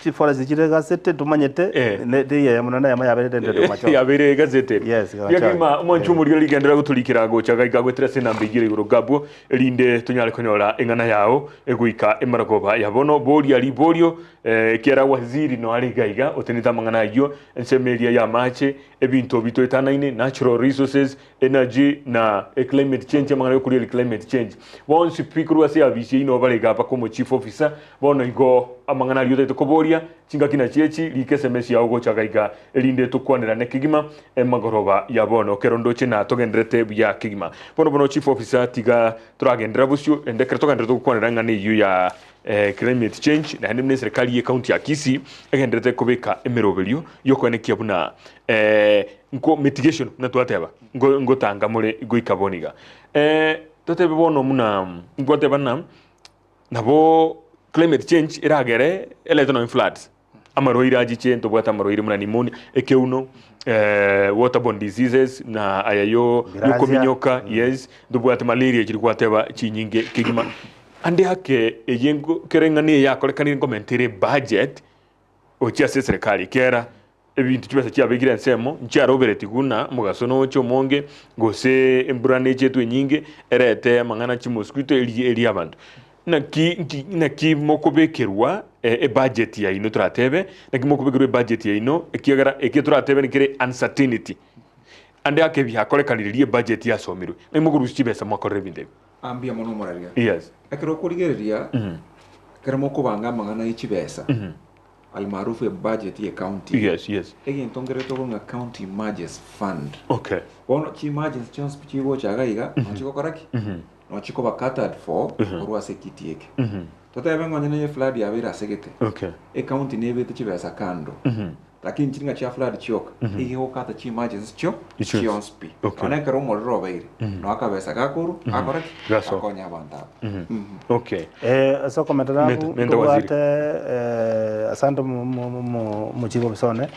chiforest chire gasete tumanyete Eh. ne teiyo mono neyemo yaberete ende Bomachoge. yabeire egazete Yes, Bomachoge. Yakima omwanchi omorigia rigenderera gotorikera gocha gaika goetera ase enamba eyio ere igoro gabwo erinde tonyare konyora eng'ana yao egoika emaragoba ya bono boria riborio eh, ekiara waziri noare iga iga otenete amang'ana ayio ensemo eria y'amache ebinto bitoetanaine na. natural resources, energy na climate change amang'ana yokoria climate change. Bonsi pi korwa ase eabisi eyio nigo bare iga mpaka omo chief officer, bono igo amang'ana aria otaete koboria, chingaki nachio echi, rika esemesi yao gocha iga iga erinde tokwanerane kegima emagoroba ya bono ekero ndoche na togendererete buya kegima. Bono bono chief officer tiga toragenderera bosio ende ekero togendererete gokwanera eng'ana eyio ya climate change naende buna eserekari ye county ya Kisii egendererete kobeka emeroberio yokoenekia buna nko mitigation buna twateba nko ngotanga more goika bono iga. Totebe bono buna ngoteba ng'a nabo climate change eragere erete nonye floods, amarwaire achiche ntobwate amarwaire buna pneumonia, ekeuno, water borne diseases na aya yo Bilharzia. yokominyoka yes, ntobwate malaria chiri gwateba chinyinge kegima. Ande ake eye nko kera eng'ana eye yakorekanire nkomentere ebudget gochia ase eserekari ekiagera ebinto chibesa chiabekire ensemo nchiaroberetigwe buna omogaso noche omonge gose embura neche etwe enyinge erete amang'ana chimosquito erie erie abanto. Naki nki naki mokobekerwa ebudget yaino toratebe, naki mokobekerwa ebudget yaino ekiagera eke toratebe nkere uncertainty ande ake biakorekanire riria ebudget yasomirwe, naki mokorusia chibesa mwakorera ebinto ebi? Aa mbuya mono omoraria. Yes. Ekero okorigereria, ekero mokobanga amang'ana ye chibesa, almaarufu ebudget ye county, Yes, yes. egento nkere tokong'a ng'a county emergency fund. Okay. Bono chi emergency chionsi pi chigocha iga iga, noo chigokora ki? Noo chikoba catered for korwa ase ekiti eke. Totebe ng'a onye ne flood yabeire ase gete, Okay. ecounty nebete chibesa kando. Lakini chiri ng'a chia flood chioka, iga egokata chi emergency chio Chionsi. chionsi pi. Okay. Nonya ekero omorero obeire, noo akabesa gakorwa, gakora ki? Gasoa. Gakonya abanto aba. Okay. Eh, ase okomentera Menta- abwo, menta waziri. ntobwate eh, asante mo- mo- mo- omochief officer one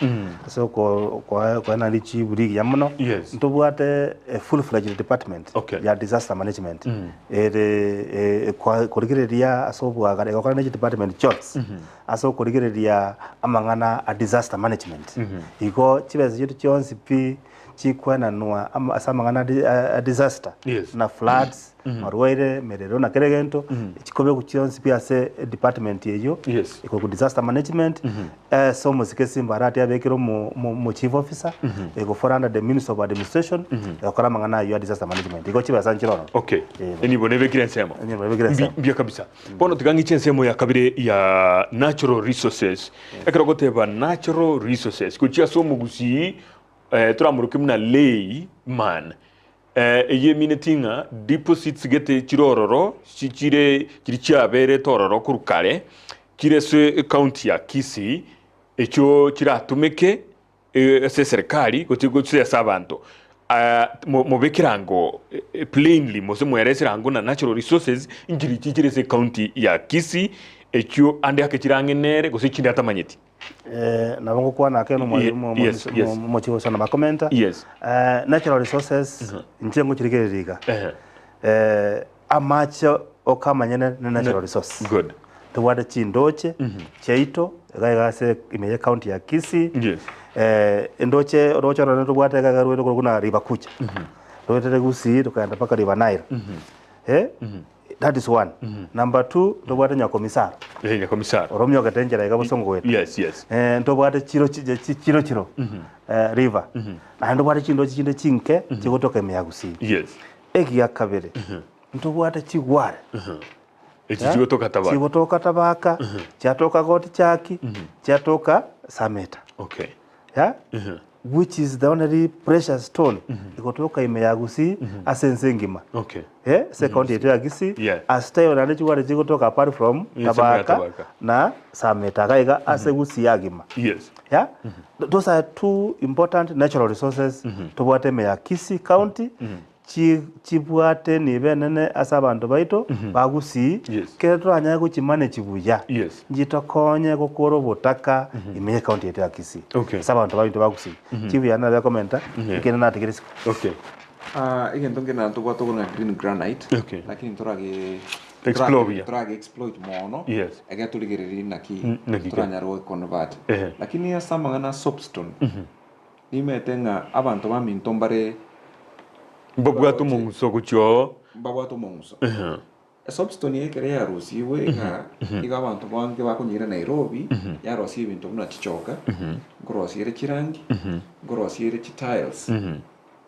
ase oko- okoa- koena richibu rigiya mono. Yes. Ntobwate a full fledged department Okay. ya disaster management ere eh, ekoa- ekorigereria ase obwagare egokora ne chidepartment chionsi ase okorigereria amang'ana a disaster management. Igo chibesa chiaito chionsi pi chikwenanwa ama- ase amang'ana a di- a disaster Yes. buna floods, amarwaire, emerero na kera egento, chikobekwa chionsi pi ase edepartment eyio Yes. ekorokwa disaster management, ase omosike Simba Arati abekire omo- omo omo chief officer, ego fall under the ministry of administration, egokora amang'ana ayio a disaster management. Igo chibesa nchire ororo. Okay. Eh. Enibo nebekire ensemo. Enibo nebekire ensemo. Mbuya kabisa. Bono tiga ng'iche ensemo ya kabere ya natural resources. Ekero ogoteba natural resources gochia ase omogusii eh, toramoroke buna lay man eh, eyio emineti ng'a deposits gete chire ororo chichire chiri chiaberete ororo korwa kare chire ase ecounty ya Kisii echio chiratumeke ase eserekari gose gose ase abanto mobekere ango plainly mose mweresere ango na natural resources nchiri chichire ase ecounty ya Kisii echio ande ake chirang'e nere gose chinde atamanyeti. Nabo ngokwana ake Yes, yes. omochie gosana makomenta. Yes. Natural resources inche ngochirigereria iga. Ehe. Amache okamanyene ne natural resource. Good. Tobwate chindoche chiaito iga iga ase ime ye county ya Kisii. Yes. Endoche oroche ororo tobwate iga iga rwete korokwa buna River Kucha. Rwetete Gusii rokagenda mpaka River Nile. That is one. Number two, ntobwate Nyakomisaro. Eh, Nyakomisaro. Oro omiokete enchera iga bosongo goeta. Yes, yes. Ntobwate chiro chiro chiro river. Naende ntobwate chindoche chinde chinke chigotoka ime ya Gusii. Yes. Egia kabere, ntobwate chigware. Echi chigotoka Tabaka. Chigotoka Tabaka, chiatoka Gotichaki, chiatoka Sameta. Okay. Yeah? Which is the only precious stone egotoka ime ya Gusii ase ense engima. Okay. Eh, ase ecounty yaito ya Kisii, Yeah. ase taiyo naende chigware chigotoka apart from Ensemo ya Tabaka Tabaka. na Sameta iga iga ase Gusii agima. Yes. Yeah? Those are two important natural resources tobwate ime ya Kisii County chi chibwate nibe enene ase abanto baito ba Gusii Yes. kere toranyare gochimanage buya Yes. nchitokonye gokora obotaka ime ye county yaito ya Kisii Okay. ase abanto baito ba Gusii. Chief yane nabo ekomenta ekende natigere isiko. Okay. Ah, egento nkere naende tobwate okorwa ng'a green granite Okay. lakini ntorage Explore buya. torage exploit mono Yes. ekero torigereiri naki naki ke. toranyare goeconvert Ehe. lakini ase amang'ana a soapstone nimete ng'a abanto baminto mbare Mbabwate omong'uso gochia oo. Mbabwate omong'uso. Esoapstone eye ekero yarusigwe iga, iga abanto bange bakonyeira Nairobi, yarosia ebinto buna chichoka, nkorosia ere chirangi, nkorosia ere chitiles.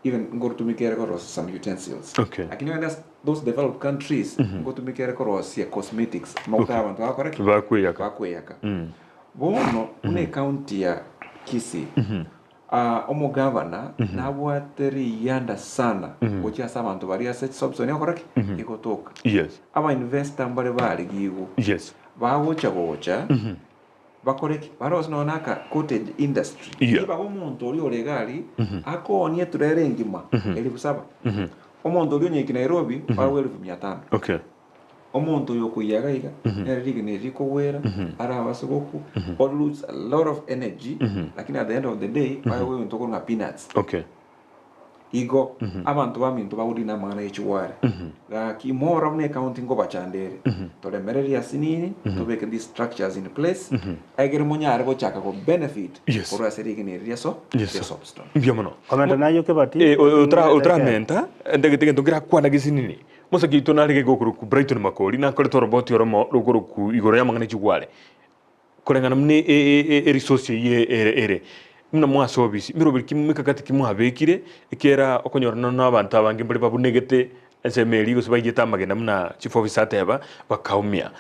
Even ngorutumika ere korosia some utensils. Okay. Lakini ogende ase those developed countries, ngotumika ere korosia cosmetics, amaguta aya abanto bagokora ki? Bakweyaka. Bakweyaka. Bono, buna ecounty ya Kisii, ah, omogavana nabwate riyianda sana gochia ase abanto baria ase soapstone egokora ki? Egotoka. Yes. Aba investor mbare barigigwe, Yes. bagocha gocha, Bakore ki? Barose nonya na aka cottage industry. Yeah. Ribaga omonto oria ore iga aria, akoonie etrailer engima, elifu saba. Omonto oria onyeiki Nairobi, barabwo elifu mia tano. Okay. Omonto oyo okoiyia iga iga, nere rigena eri rikogwera, arabase gokwa, o lose a lot of energy, lakini at the end of the day, baegwe egento okorwa ng'a peanuts. Okay. Igo abanto baminto bagorire namang'ana ye chigware. Gaki morora buna ecounty nkobachanda ere. Toremererie asinini, tobeke these structures in place, egere monyare gochaka go benefit Yes. korwa ase rigena eri ria so Yes, ria sir. soapstone. Mbuya mono. Komenta naye Kebati, Eh, o- otara otaramenta ndagete egento nkerakwana gesinini mosake oito narege gokorokwa Brighton Makori nakorete oroboti oromo rokorokwa igoro y'amang'ana echigware Koreng'ana buna eresource eyio ere, buna mwase obisi, meroberi ki mikakati ki mwabekire, ekiagera okonyorana na abanto abange mbare babunegete ensemo eria gose baiyete amagena buna chief officer ateba, bakaumia.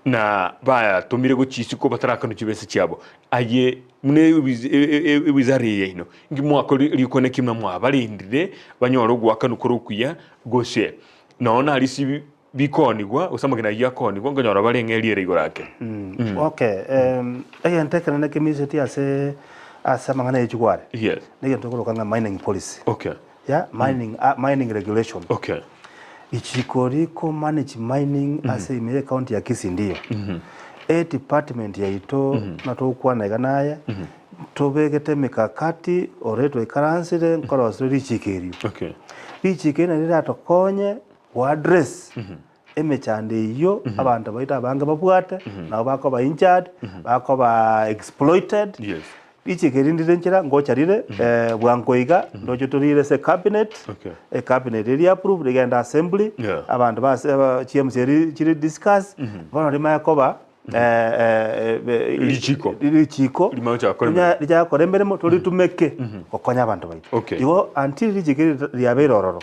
Na bayatomire gochia isiko batarakanwa chibesa chiabo. Aye buna ewizara eye yaino, inki mwakorire rikwana ki buna mwabarendire banyore ogoakanwa kore okuya gose nonye narisia Bikoonigwa, gose amagena ayio akoonigwa, nkonyora bare eng'eria ere igoro ake. Okay, egento ekenene kemisetie ase ase amang'ana ya chigware Yes. negento tokoroka ng'a mining policy. Okay. Yeah, mining, ah, mining regulation. Okay. Richiko riko manage mining ase ime ye county ya Kisii ndiyo. E department yaito buna togokwana iga naye, tobegete emikakati ore twaikaransire nkorosire richiko erio. Okay. Richiko eri nario riratokonye Go address emechando eyio abanto baito abange babwate, nabo bakoba injured, bakoba exploited. Yes. Richiko eri ndire nchera ngocha rire bwango iga ndoche torire ase ecabinet, Okay. ecabinet eria approve rigende assembly, Yeah. abanto base aba chiMCA ri chiri discuss, bono rimanye koba Richiko. richiko Rimanye gochaka gokora rinya- emeremo. richake gokora emeremo toritumeke gokonya abanto baito. Okay. Igo until richiko eri riabeire ororo,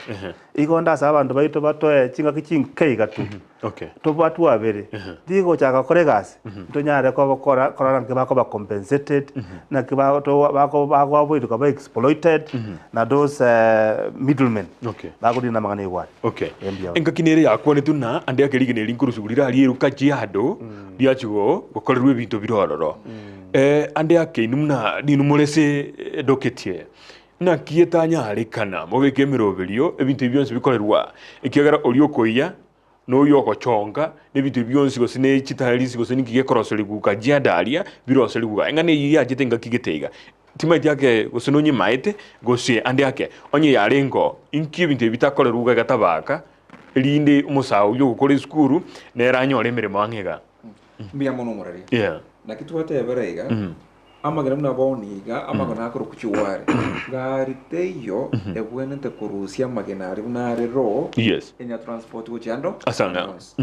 igo ndase abanto baito batoe chingaki chinke iga tu, Okay. tobatwabere, rigochaka gokora egasi, ntonyare kobakora korora naki bakoba compensated, naki ba to bako bagoavoid koba exploited na those middlemen Okay. bakorina amang'ana ya igware. Okay. Mbuya. Engaki nere yakwanetwe na ande ake rigena eri nkorusugwa rire aria eruka Kajiado riachia gokorerwa ebinto bire ororo. Eh, ande ake inwe buna ninwe more ase edoketi eye, naki etanyarekana mobeke emeroberio ebinto ebi bionsi bikorerwa ekiagera oria okoiya na oyio ogochonga na ebinto ebi bionsi gose ne chitaerisi gose ninki gekoroserigwa Kajiado aria biroserigwe iga. Eng'ana eyio yachete engaki gete iga. Timaeti ake gose nonyimaete, gose ande ake, onye yarengeo, inki ebinto ebi bitakorerwa iga egatabaka, erinde omosae oyio ogokora esukuru nere anyore emeremo ang'e iga. Mbuya mono omoraria. Yeah. Naki twatebera iga, amagena buna bono iga, amagena akorokwa chiware, gari teiyo ebwenerete korusia amagena aria buna are raw, Yes. enya transport gochia ando Ase ang'e. onsi.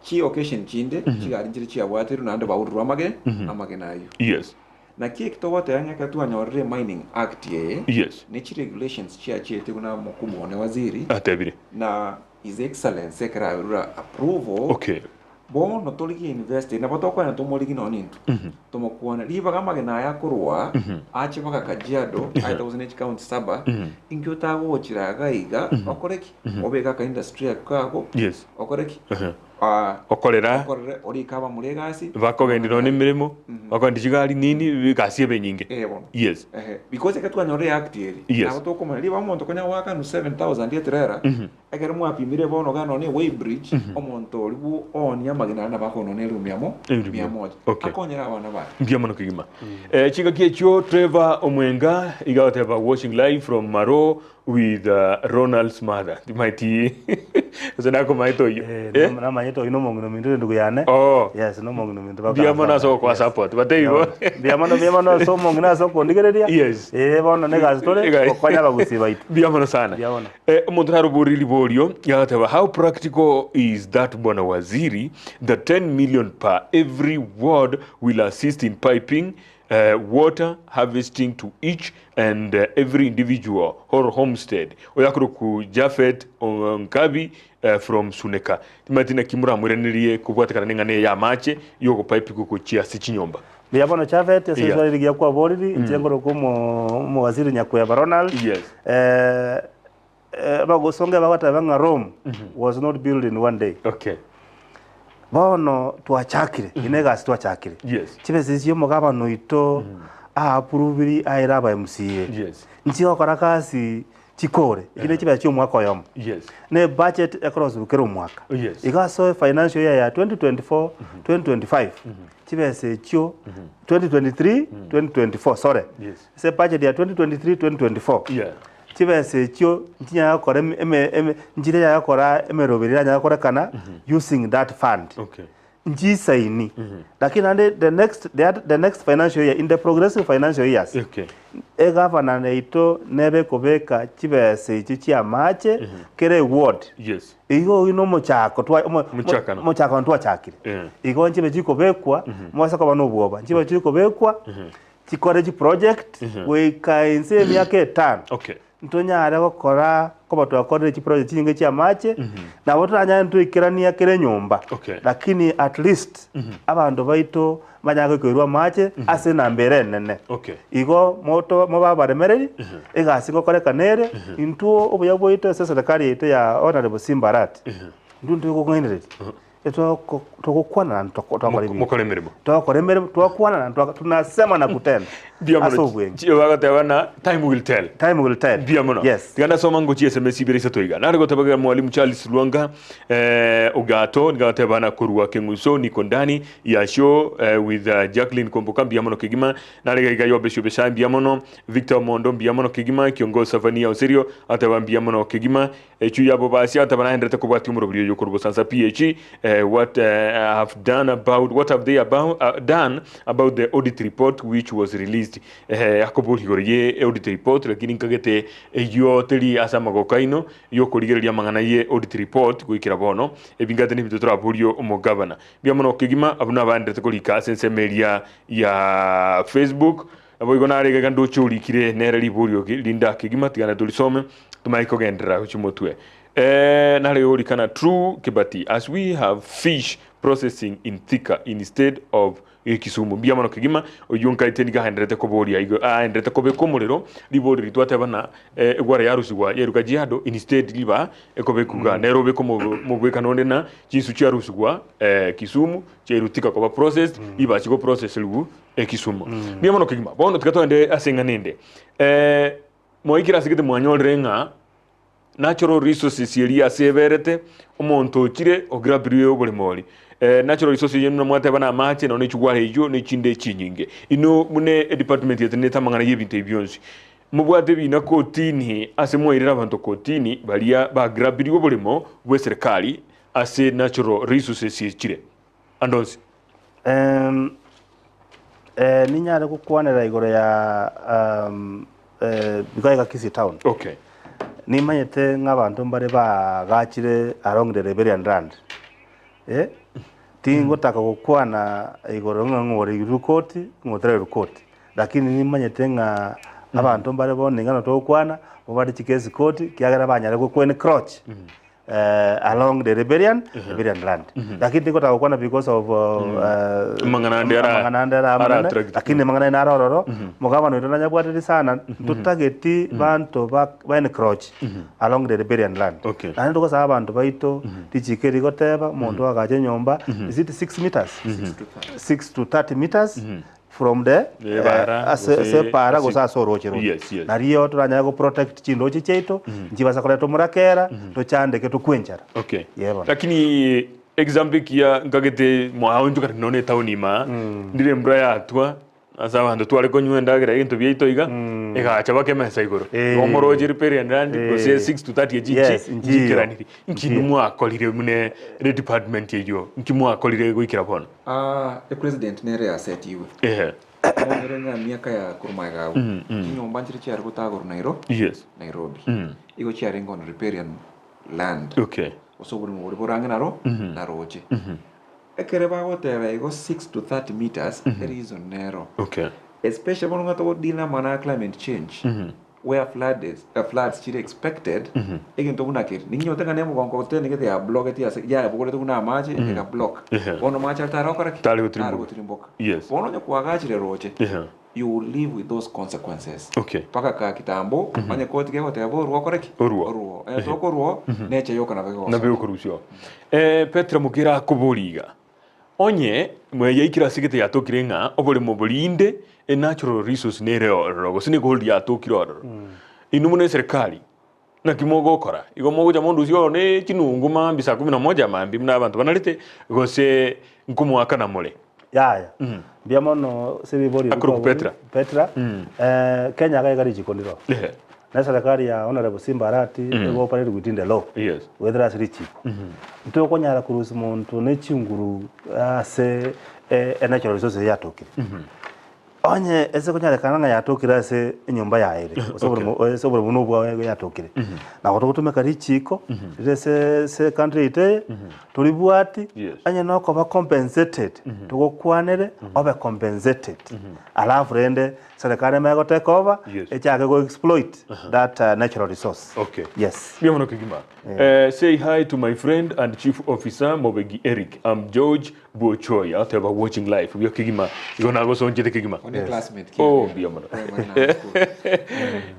Chi occasion chinde, chigari nchire chiabwaterwe naende baurirwe amage, amagena ayio. Yes. Naki eki togoteba ng'a ekero twanyorire Mining Act eye, Yes. ne chiregulations chiachiete buna mokubwa one waziri, Atebire. na His Excellency ekero aberure approval, Okay. bono torigie invest, nabo tokogenda tomorigie nonya intwe, tomokwane, ribaga amagena aya akorwa, ache mpaka Kajiado, aete gose ne chicounty saba, inki otagochera iga iga, okore ki? Obeke aka industry ako kago, Yes. okore ki? Ehe. Ah, Okorera okorere orike abamura egasi bakogendi nonya emeremo, bakogendi chigari nini, egasi ebe enyinge. Eh, bono. Yes. Ehe, because ekero twanyorire act eri Yes. nabo tokomanya riba omonto konya goakanu 7000 etrera ekero mwapimire bono iga nonye weighbridge omonto oria bwo oonia amagena aria nabo akoonwa na eroom yamo Eroom mia mia. moja Okay. akonyere abana baye Mbuya mono kegima. Eh, chingaki echio Trevor Omwenga iga agoteba watching live from Maro with Ronald's mother timaeti gose nakomaete oyio Eh, Eh? nam- namanyete oyio nomong'ina ominto ore endugu yane Oh. yes nomong'ina ominto Mbuya mono ase ogokoa support batebie bo mbuya mono mbuya mono ase omong'ina ase okondigereria Yes. eh bono na egasi tore Egasi. gokonya abagusii baito Mbuya mono sana. Mbuya mono. Eh, omonto naroborie riborio agateba how practical is that bwana waziri that 10 million per every ward will assist in piping. Water harvesting to each and every individual or homestead. Oyo akorokwa Japhet Nkabi from Suneka. Timanyeti naki moramoiranerie kobwatekana neng'ana eye y'amache y'ogopaipigwa gochia ase chinyomba. Mbuya mono Japhet ase Yeah. riswali rigiya kwaboriri, inche nkorokwa omo omowaziri Nyakweba Ronald. Yes. Eh, eh, abagosonga bagoteba ng'a Rome was not built in one day. Okay. Bono twachakire, eye negasi twachakire. Yes. Chibesa echi omogabana oito aapproviri aere aba MCA. Yes. Nchigokora gasi chikore, echi ne chibesa chia omwaka oyomo. Yes. Ne budget ekorosiwa kera omwaka. Yes. Igo ase financial year ya 2024, 2025, chibesa echio 2023, 2024 sorry. Yes. Ase budget ya 2023, 2024. Yeah. Chibesa echio nchinyara gokora eme eme eme nchire nyara gokora emeroberi eranyare gokorekana using that fund. Okay. Nchisaini. Lakini naende the next the other the next financial year in the progressive financial years, Okay. egavana yaito nebe ekobeka chibesa echio chia amache kera eward. Yes. Igo oyio na omochako twa omo Omochakano. omochakano twachakire. Eh. Igo nchibe chikobekwa, mwase koba na obwoba, nchibe chikobekwa. Chikore chiproject goika inse y'emiaka etano Okay. ntonyare gokora koba twakorire chiproject chinyinge chi'amache, nabo toranyare ntoikerania kera enyomba, Okay. lakini at least abanto baito banyare goikerwa amache ase enamba ere enene. Okay. Igo moto mobe abaremereri, egasi ngokorekana ere, intwo obuya bwaito ase eserekari yaito ya Honourable Simba Arati, intwe ntogokong'ainereria. Togokwana na twakora ebinto. Mokore emeremo. Twakora emeremo, twakwana na twaka tunasema na kutenda. Mbuya Ase mono. obwenge. Chi- Bagoteba na time will tell. Time will tell. Mbuya mono. Yes. Tiga ndasoma ngochia SMS ibere isato iga. Nare goteba iga Mwalimu Charles Lwanga eh, Ogato nigateba na korwa Keng'uso niko ndani ya show eh, with uh, Jacqueline Kwamboka mbuya mono kegima. Nare iga iga Yobe Shobesha mbuya mono. Victor Mondo mbuya mono kegima. Kiongozi Safania Oserio ateba mbuya mono kegima. Echio yabo basia batabarenderete kobwatia omorobiri oyo korwa bosansa PH what have done about what have they about, uh, done about the audit report which was released eh, akoboria igoro ye audit report lakini nkagete eyio teri ase amagoko aino yokorigereria amang'ana ye audit report goikera bono ebingate nebinto toraborie omogavana mbuya mono kegima abwo nabaenderete korika ase ensemo eria ya Facebook Naboigo nare iga ndoche orikire nere riborio rinde kegima tigana torisome tomanye kogenderera gochia motwe. Eh, nare gorikana true Kibati as we have fish processing in Thika instead of Kisumu. Mbuya mono kegima oyio nkaete nigo agendererete koboria igo agendererete kobeka omorero riborio riria twateba ng'a eh, egwara yarusigwa yairwa Kajiado instead riba ekobekwa igaa. Nere obeke omobwekano onde ng'a chinsu chiarusigwa eh, Kisumu chiairwa Thika koba processed riba chigo processirwe Ekisumo. Mbuya mono kegima. Bono tiga togende ase eng'ana ende. Eh, mwaikire ase gete mwanyorire ng'a natural resources eria ase eberete, omonto ochire ograbirwe oboremo oria. Eh, natural resources eyio buna mwateba na amache nonya ne chigware echio ne chinde chinyinge. Inwe buna edepartment etenenete amang'ana ya ebinto ebi bionsi, mobwate ebina kotini ase mwairire abanto kotini baria bagrabirwe oboremo bwa eserekari ase natural resources echire ande onsi. Eh, ninyare gokwanera igoro ya um, eh, because iga Kisii town. Okay. Nimanyete ng'a abanto mbare bagachire along the Liberian land. Eh? Tingotaka gokwana igoro ng'a ng'ore rukoti, ng'otare rukoti. Lakini nimanyete ng'a abanto mbare bono niga togokwana, mbabwate chikesi koti, kiagera banyare go encroach along the Liberian, Liberian land. Lakini tingotaka gokwana because of Amang'ana ande ara- amang'ana ande ara ara amanene, attract. lakini amang'ana aye naro ororo, omogabana oito nanyabwateti sana, ntotageti banto ba ba encroach along the Liberian land. Okay. Naende togosaba abanto baito, richiko eri rigoteba, omonto agache enyomba, is it 6 meters? 6 to 30 meters from the Ebara, ase gose- ase epara gose ase- ase oroche roria. Yes, yes. Nario toranyare go protect chindoche chiaito, nchibasa koreta omorakera, tochandeke tokwe enchara. Okay. Ye bono. Lakini example ekiya nkagete mwaonchokana nonya etown imaa, ndire embura yatwa, ase abanto tware konywa endagera egento biaito iga, egacha baka emesa igoro. Eh. Igo moroche riperian land gose Eh. 6 to 30 echi Yes, nchi nchiyo. nchikeraniri. Nki Nchiyo. mwakorire mune department eyio? Nki mwakorire goikera bono? Aa, epresident nere yasetigwe. Ehe. Monyore ng'a emiaka ya korwa magega agwo, chinyomba nchire chiare gotagorwa Nairo, Yes. Nairobi. Igo chiarenge on riparian land. Okay. Gose oborimo boria borange naro, naroche. Ekere bagoteba igo 6 to 30 meters, ereason nero. Okay. Especially bono ng'a togo deal na amang'ana ya climate change where flood is, floods chire expected, egento buna keria, ninyote ng'a nemogonko otenegete ya blocketi ase yaebogorete buna amache ega block. Bono amache aria tare gokora ki? Tare Tare gotirimboka. gotirimboka. Yes. Bono onye kwagachire roche, you will live with those consequences. Mpaka ka kitambo, onye koti gegoteba orwo okore ki? Orwo. Orwo. Onye tokorwo, nature yoka nabo egogosokia. Nabo egokorusia oo. Petero mokera akoboria iga, Onye mweyaikire ase egete yatokire ng'a oboremo borinde a natural resource nere ororo gose nigo riatokire ororo, inwe buna eserikari naki mogokora? Igo mogocha mondusie oro ne chinungu mambia saa kumi na moja mambia buna abanto banarete gose nkomoakana more? Yaya, mbuya mono ase ribori eri Akorokwa kwabori, Petra. Petra. Kenya iga iga richiko ndiro. Ehe. Na eserekari ya Honorable Simba Arati ego operate within the law. Yes. Goetera ase richiko. Ntokonyara korusia monto ne chinguru ase e natural resources eye yatokire. Onye ase konyarekana ng'a yatokire ase enyomba yaye ere, gose oboremo ase oboremo buna obwaye yatokire. Nabo togotumeka richiko rire ase ase ecountry yaito eye, toribwati, Yes. onye nokoba compensated, togokwanere obe compensated. Alafu rende Serikali emanye go take over Yes. echake go exploit that natural resource. Okay. Yes. Mbuya mono kegima. Eh, say hi to my friend and chief officer Mobegi Eric. I'm George Bwochoya oteba watching live. Buya kegima. Igo nagosonchete kegima. One classmate Oh, kiane. mbuya mono. Primary na school.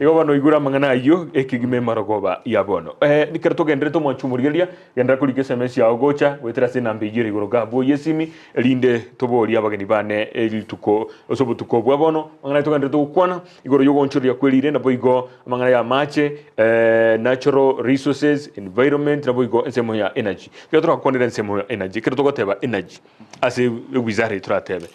Igo bono oigure amang'ana ayio ekegima emarogoba ya bono. Eh, nikero togenderete omwancho omorigereria, genderera korika SMS yao gocha goetera ase enamba eyio ere igoro iga abwo y'esimi Erinde toborie abageni bane rituko ase obotuko bwa bono, amang'ana aye togendererete gokwana igoro y'ogoonchoreria kwe riire, naboigo amang'ana y'amache, natural resources, environment, naboigo ensemo ya energy. Ekero torakwanere ensemo ya energy, ekero togoteba energy ase ewizara eye toratebe,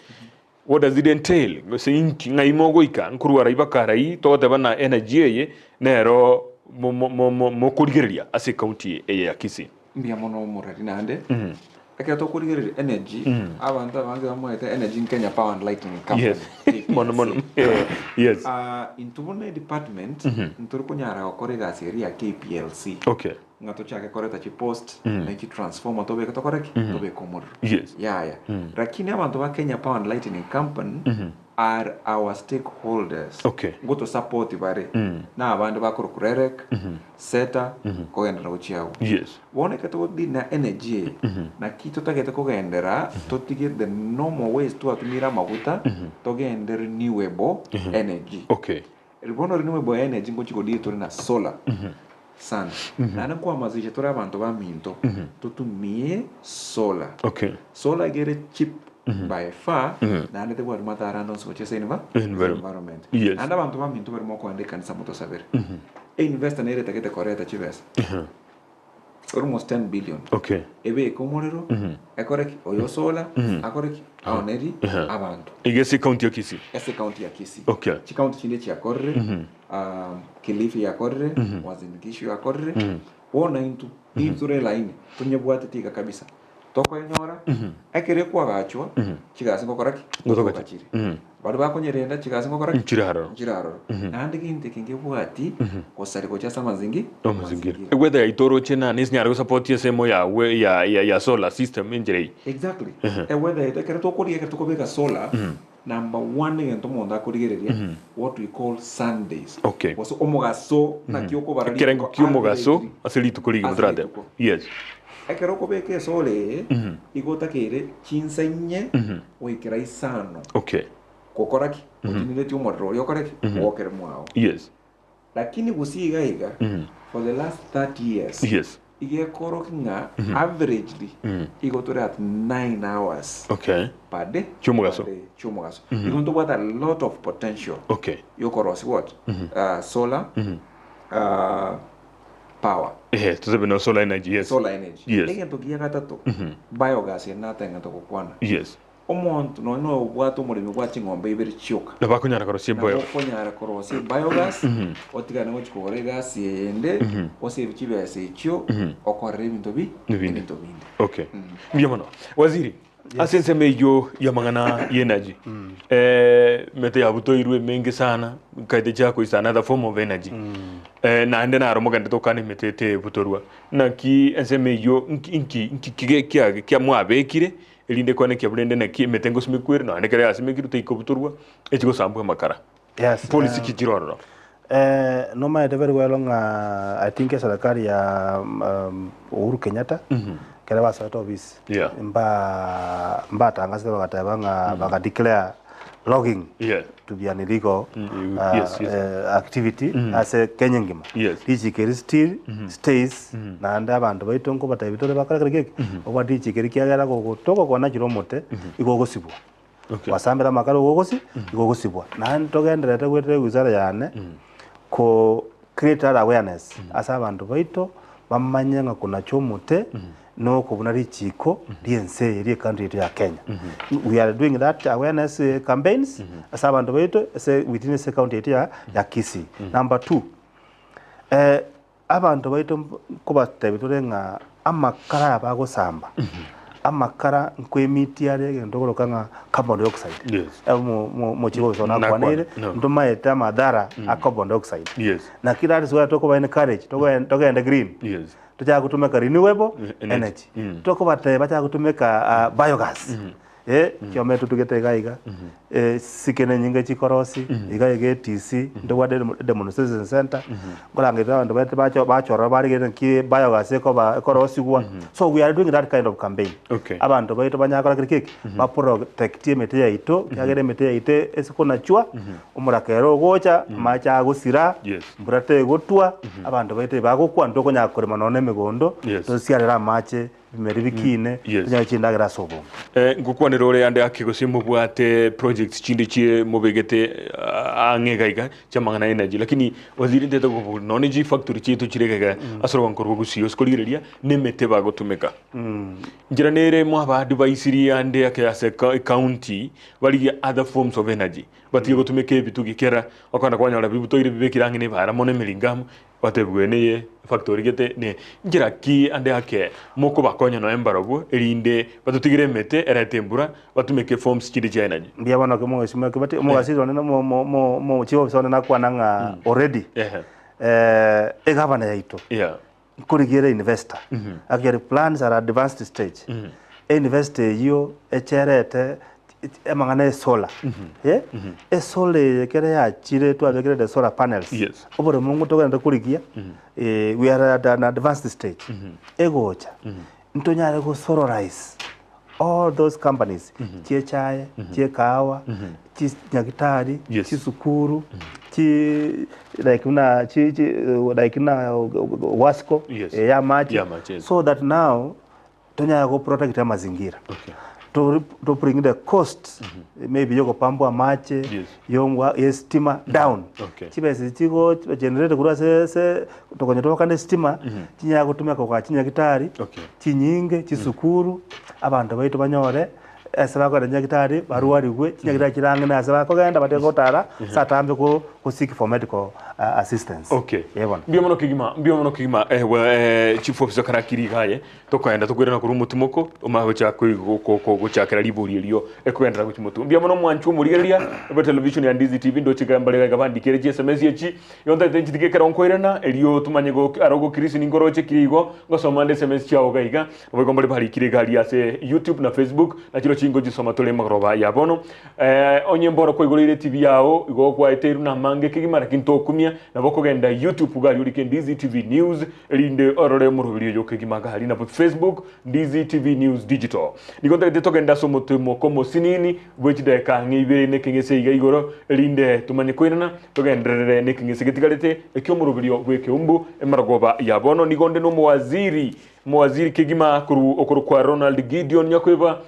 what does it entail? Gose inki ng'ai mogoika nkorwa arai baka arai togoteba na energy eye nero mo- mo- mo- mo- mokorigereria ase ecounty eye ya Kisii. Mbuya mono omorari naende. Ekero tokorigereria energy, abanto abange bamaete energy Kenya Power and Lighting Company. Yes. Mono mono. Yes. Ah, intwe buna edepartment, ntori konyara gokora egasi eria ya KPLC. Okay. Ng'a tochake koreta chipost, na chitransformer tobeke tokore ki? Tobeke omorero. Yes. Yaya. Lakini abanto ba Kenya Power and Lighting Company are our stakeholders. Okay. Ngotosupport bare. Na abande bakorokwa REREC, SETA, kogenderera gochia agwo. Yes. Bono ekero togodeal na energy eye, naki totagete kogenderera totige the normal ways twatumire amaguta, togende renewable energy. Okay. Bono renewable energy ngochi godeal tore na solar, sun. Naende nkohamasisha tore abanto baminto, totumie solar. Okay. Solar iga ere cheap by far, naende tebwati madhara ande onsi gochia ase enva- Environment. environment. Yes. Naende abanto baminto bare mokoenda ekanisa motosabere. Einvestor nere etagete koreta chibesa almost 10 billion Okay. ebeke omorero ekore ki oyo solar akore ki aoneri abanto Iga ase ekaunti ya Kisii. ase ekaunti ya Kisii Okay. chikaunti chinde chiakorire um, Kilifi yakorire Uasin Gishu yakorire bono intwe intwe tore elaini tonyebwateti iga kabisa Tokoenyora, ekero ekwagachwa, chigasi ngokora ki? Ngotoka Ngotoka chire. Baria bakonyerenda chigasi ngokora ki? Nchire aroro. Nchire aroro. Naende gento eke ngebwati gosari gocha ase amazingi Amazingira. Egwetha yaito oroche na nesinyare gosupport esemo yawe ya, ya, ya solar system enchera eye. Exactly. Eweather yaito ekero tokorigia ekero tokobeka solar, number one egento omonto akorigereria, what we call Sundays. Okay. Gose omogaso naki okobara Ekerengo rituko kia omogaso averagely. ase rituko rigima Ase toratebe. rituko. Yes. Ekero okobeka esoro eye, igo otakeire chinsa inye goikera isano Okay. gokora ki? Otineretie omorero oria okore ki? Ogokere mwao. Yes. Lakini gose iga iga, for the last 30 years, Yes. iga ekorokia ng'a averagely igo tore at 9 hours Okay. per day. Chi'omogaso. Per day, chi'omogaso. Igo ntobwate a lot of potential Okay. yokorosia what? Solar power. Ehe, tosabe no solar energy, yes. Solar energy. Yes. Egento kia gatato, biogas ere nateng'ete gokwana. Yes. Omonto nonya noyo obwate omoremi bwa ching'ombe ibere chioka. Nabo akonyara korosia Nabo bio. okonyara korosia biogas, otigane gochia kogora egasi eyende, osave chibesa echio, okorere ebinto bi Ebinde. ebinto binde. Okay. Mbuya mono. Waziri, Ase ensemo eyio y'amang'ana y'energy, emete yabutoirwe emenge sana, nkaete chiakoisa is another form of energy. Naende naro mogenderete gokana emete etebutorwa. Naki ensemo eyio nki nki nki kige kia kia mwabekire. Erinde kwane ekiya rende naki emete ngosimekwa ere, nonya ekero yasimekirwe teikobutorwa, echi gosambwa amakara. Yes, Policy ki chire ororo? Nomaete very well ng'a I think eserekari ya Uhuru Kenyatta ekero basoete ofisi Yeah. mba mbatangasete bagateba ng'a baga declare logging Yeah. to be an illegal Yes, yes. activity ase Kenya engima. Yes. Richiko eri still stays naende abanto baito nkobatebia tore bakore kere geki obwate richiko eri kiagera gogotogokonachire omote igo ogosibwa. Okay. Gwasambera amakara ogogosi igo ogosibwa. Naende togendererete goetera ewizara yane ko create that awareness ase abanto baito bamanye ng'a konacha omote na okobuna richiko ri'ense eye rie country yaito ya Kenya. We are doing that awareness campaigns ase abanto baito ase within ase county yaito ya ya Kisii. Number two, Abanto baito nkobatebia tore ng'a amakara aya bagosamba, amakara nkoemitia are egento okoroka ng'a carbon dioxide. Yes. Omochie bwa obosoni nakwaneire, Nakwana, no. ntomaete amadhara a carbon dioxide. Yes. Naki that is why tokoba encourage, togende green. Yes. Tochake gotumeka renewable Energy. energy. Tokobatebia bachake gotumeka biogas. Chiombe totugete iga iga, chisikene nyinge chikorosi, iga iga ETC, ntobwate demonstration center, nkorangeria abanto baete bache bachora barigereria naki biogas ekoba ekorosigwa. So we are doing that kind of campaign. Okay. Abanto baito banyare kora kere ki? Ba protect emete yaito, ekiagera emete yaito ase konachwa, omorakera ogocha, amache agosira, Yes. mbura tegotwa, abanto baito ebagokwa, ntokonyara korema nonya na emegondo, Yes. tosiarere amache. Ebimeri bikiine, Yes. tonyare chindagera ase obonge. Ngokwanera ore ande ake gose mobwate projects chinde chie mobegete ang'e iga iga chiamang'ana ya energy lakini waziri ntete gokobori nonye chi factory chiaito chire iga iga ase orogongo rwa Gusii ase korigereria na emete bagotumeka. Nchera nere mwaba adviceria ande ake ase ecounty barigie other forms of energy batige gotumeka ebitugi kera okogenda kwanyora bibutoire bibekire ang'e na ebara mono emeringamu Batebigwe neye factory gete ne nchera ki ande ake mokobakonya nonya mbarobwo erinde batotigere emete erete embura batumeke forms chinde chia energy. Mbuya bono mheshimiwa Kibati, omogasiri one na mo- mo- mo- mo chief officer one nakwana ng'a already Ehe. egavana yaito Yeah. nkorigia ere investor actually plans are advanced stage Einivesiti eyio echerete amang'ana e solar, eh, esolar eye ekero yachire twabekerete solar panels, Yes. oboremo ng'o togenderete korigia, we are at an advanced stage, egocha, ntonyare go solarize all those companies, chie echae, chie ekahawa, chinyagitari, Yes. chisukuru, chi like buna chi chi like buna Wasco, Yes. ya amache, Ya amache, yes. so that now. Tonyare go protect amazingira to to bring the cost maybe yogopambwa amache Yes. yongwa yesitima down Okay. chibesa echi chigo generate korwa ase ase tokonya twakana esitima chinyare gotumeka kogaa chinyagitari Okay. chinyinge chisukuru abanto baito banyore ase bakogenda chinyagitari barwarigwe chinyagitari chire ang'e na ase bakogenda batige gotara ase atambe go go seek for medical assistance. Okay. Ee bono. Mbuya mono kegima, mbuya mono kegima eh, we, eh, chief officer karakiri iga aye tokoenda tokoirana korwa omotimoko omanye gochaka koi- go- go- go- gochakera ribori erio ekogenderera gochia motwe. Mbuya mono mwanche omorigereria bwa television ya Ndizi TV ndoche iga mbare iga bandikere chi SMS echi igo ntagete nchitige ekero nkoirana erio tomanye go aro ogokirisi ninkoroche kire igo ngosoma nde SMS chiao iga iga naboigo mbare barikire iga aria ase YouTube na Facebook nachiro chingo chisoma tore magoroba ya bono. Onye mboro kwaigoreire etibi yao, igo gwaeteirwe namange kegima, lakini tokumia, nabo okogenda YouTube iga aria orike Ndizi TV News, erinde orore omoroberi oyo kegima iga aria, nabo Facebook Ndizi TV News Digital. Nigo ntagete togende ase omotemoko omosinini bwe chidakika ang'e ibere na ekeng'ese iga igoro, erinde tomanye koirana, togenderere nekeng'ese getigarete eki'omoroberio bw'ekeumbu emarogoba ya bono. Nigo nde nomowaziri, omowaziri kegima korwa okorokwa Ronald Gideon Nyakweba,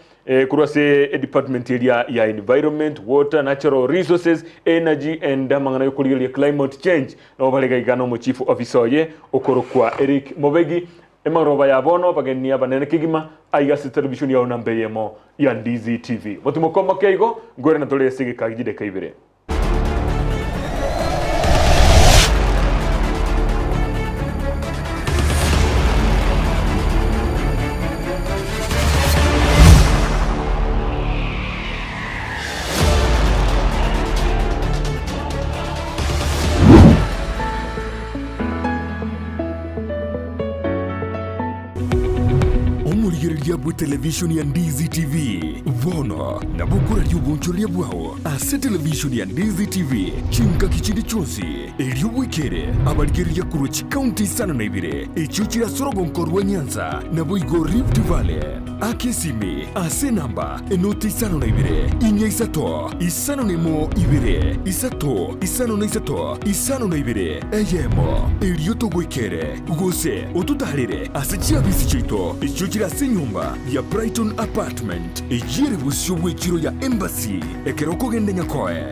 Korwa ase edepartment eria ya Environment, Water, Natural Resources, Energy and amang'ana yokorigereria Climate Change nabo bare gaiga na omochief officer oye okorokwa Eric Mobegi. Emaroba ya bono abageni abanene kegima aiga ase television yao namba eyemo ya Ndizi TV. Motimoko omoke igo nkoirana tore ase egeka chideka ibere. Omorigereria bwe. bw'etelevishoni ya Ndizi TV. Bono nabo okoraria obonchoreria bwao ase televishoni ya Ndizi TV chingaki chinde chionsi, erio bwekere abarigereria korwa chikaunti isano na ibere echio chire ase orogonko rwa Nyanza naboigo Rift Valley. Aka esimi ase enamba enoti isano na ibere, inya isato, 51 ibere, isato, 53, 52, eyemo, erio togoikere, gose ototaarere ase chiabisi chiaito echio chire ase enyomba ya Brighton Apartment, eyio ere bosio bw'echiro ya Embassy, ekero okogenda Nyakoe.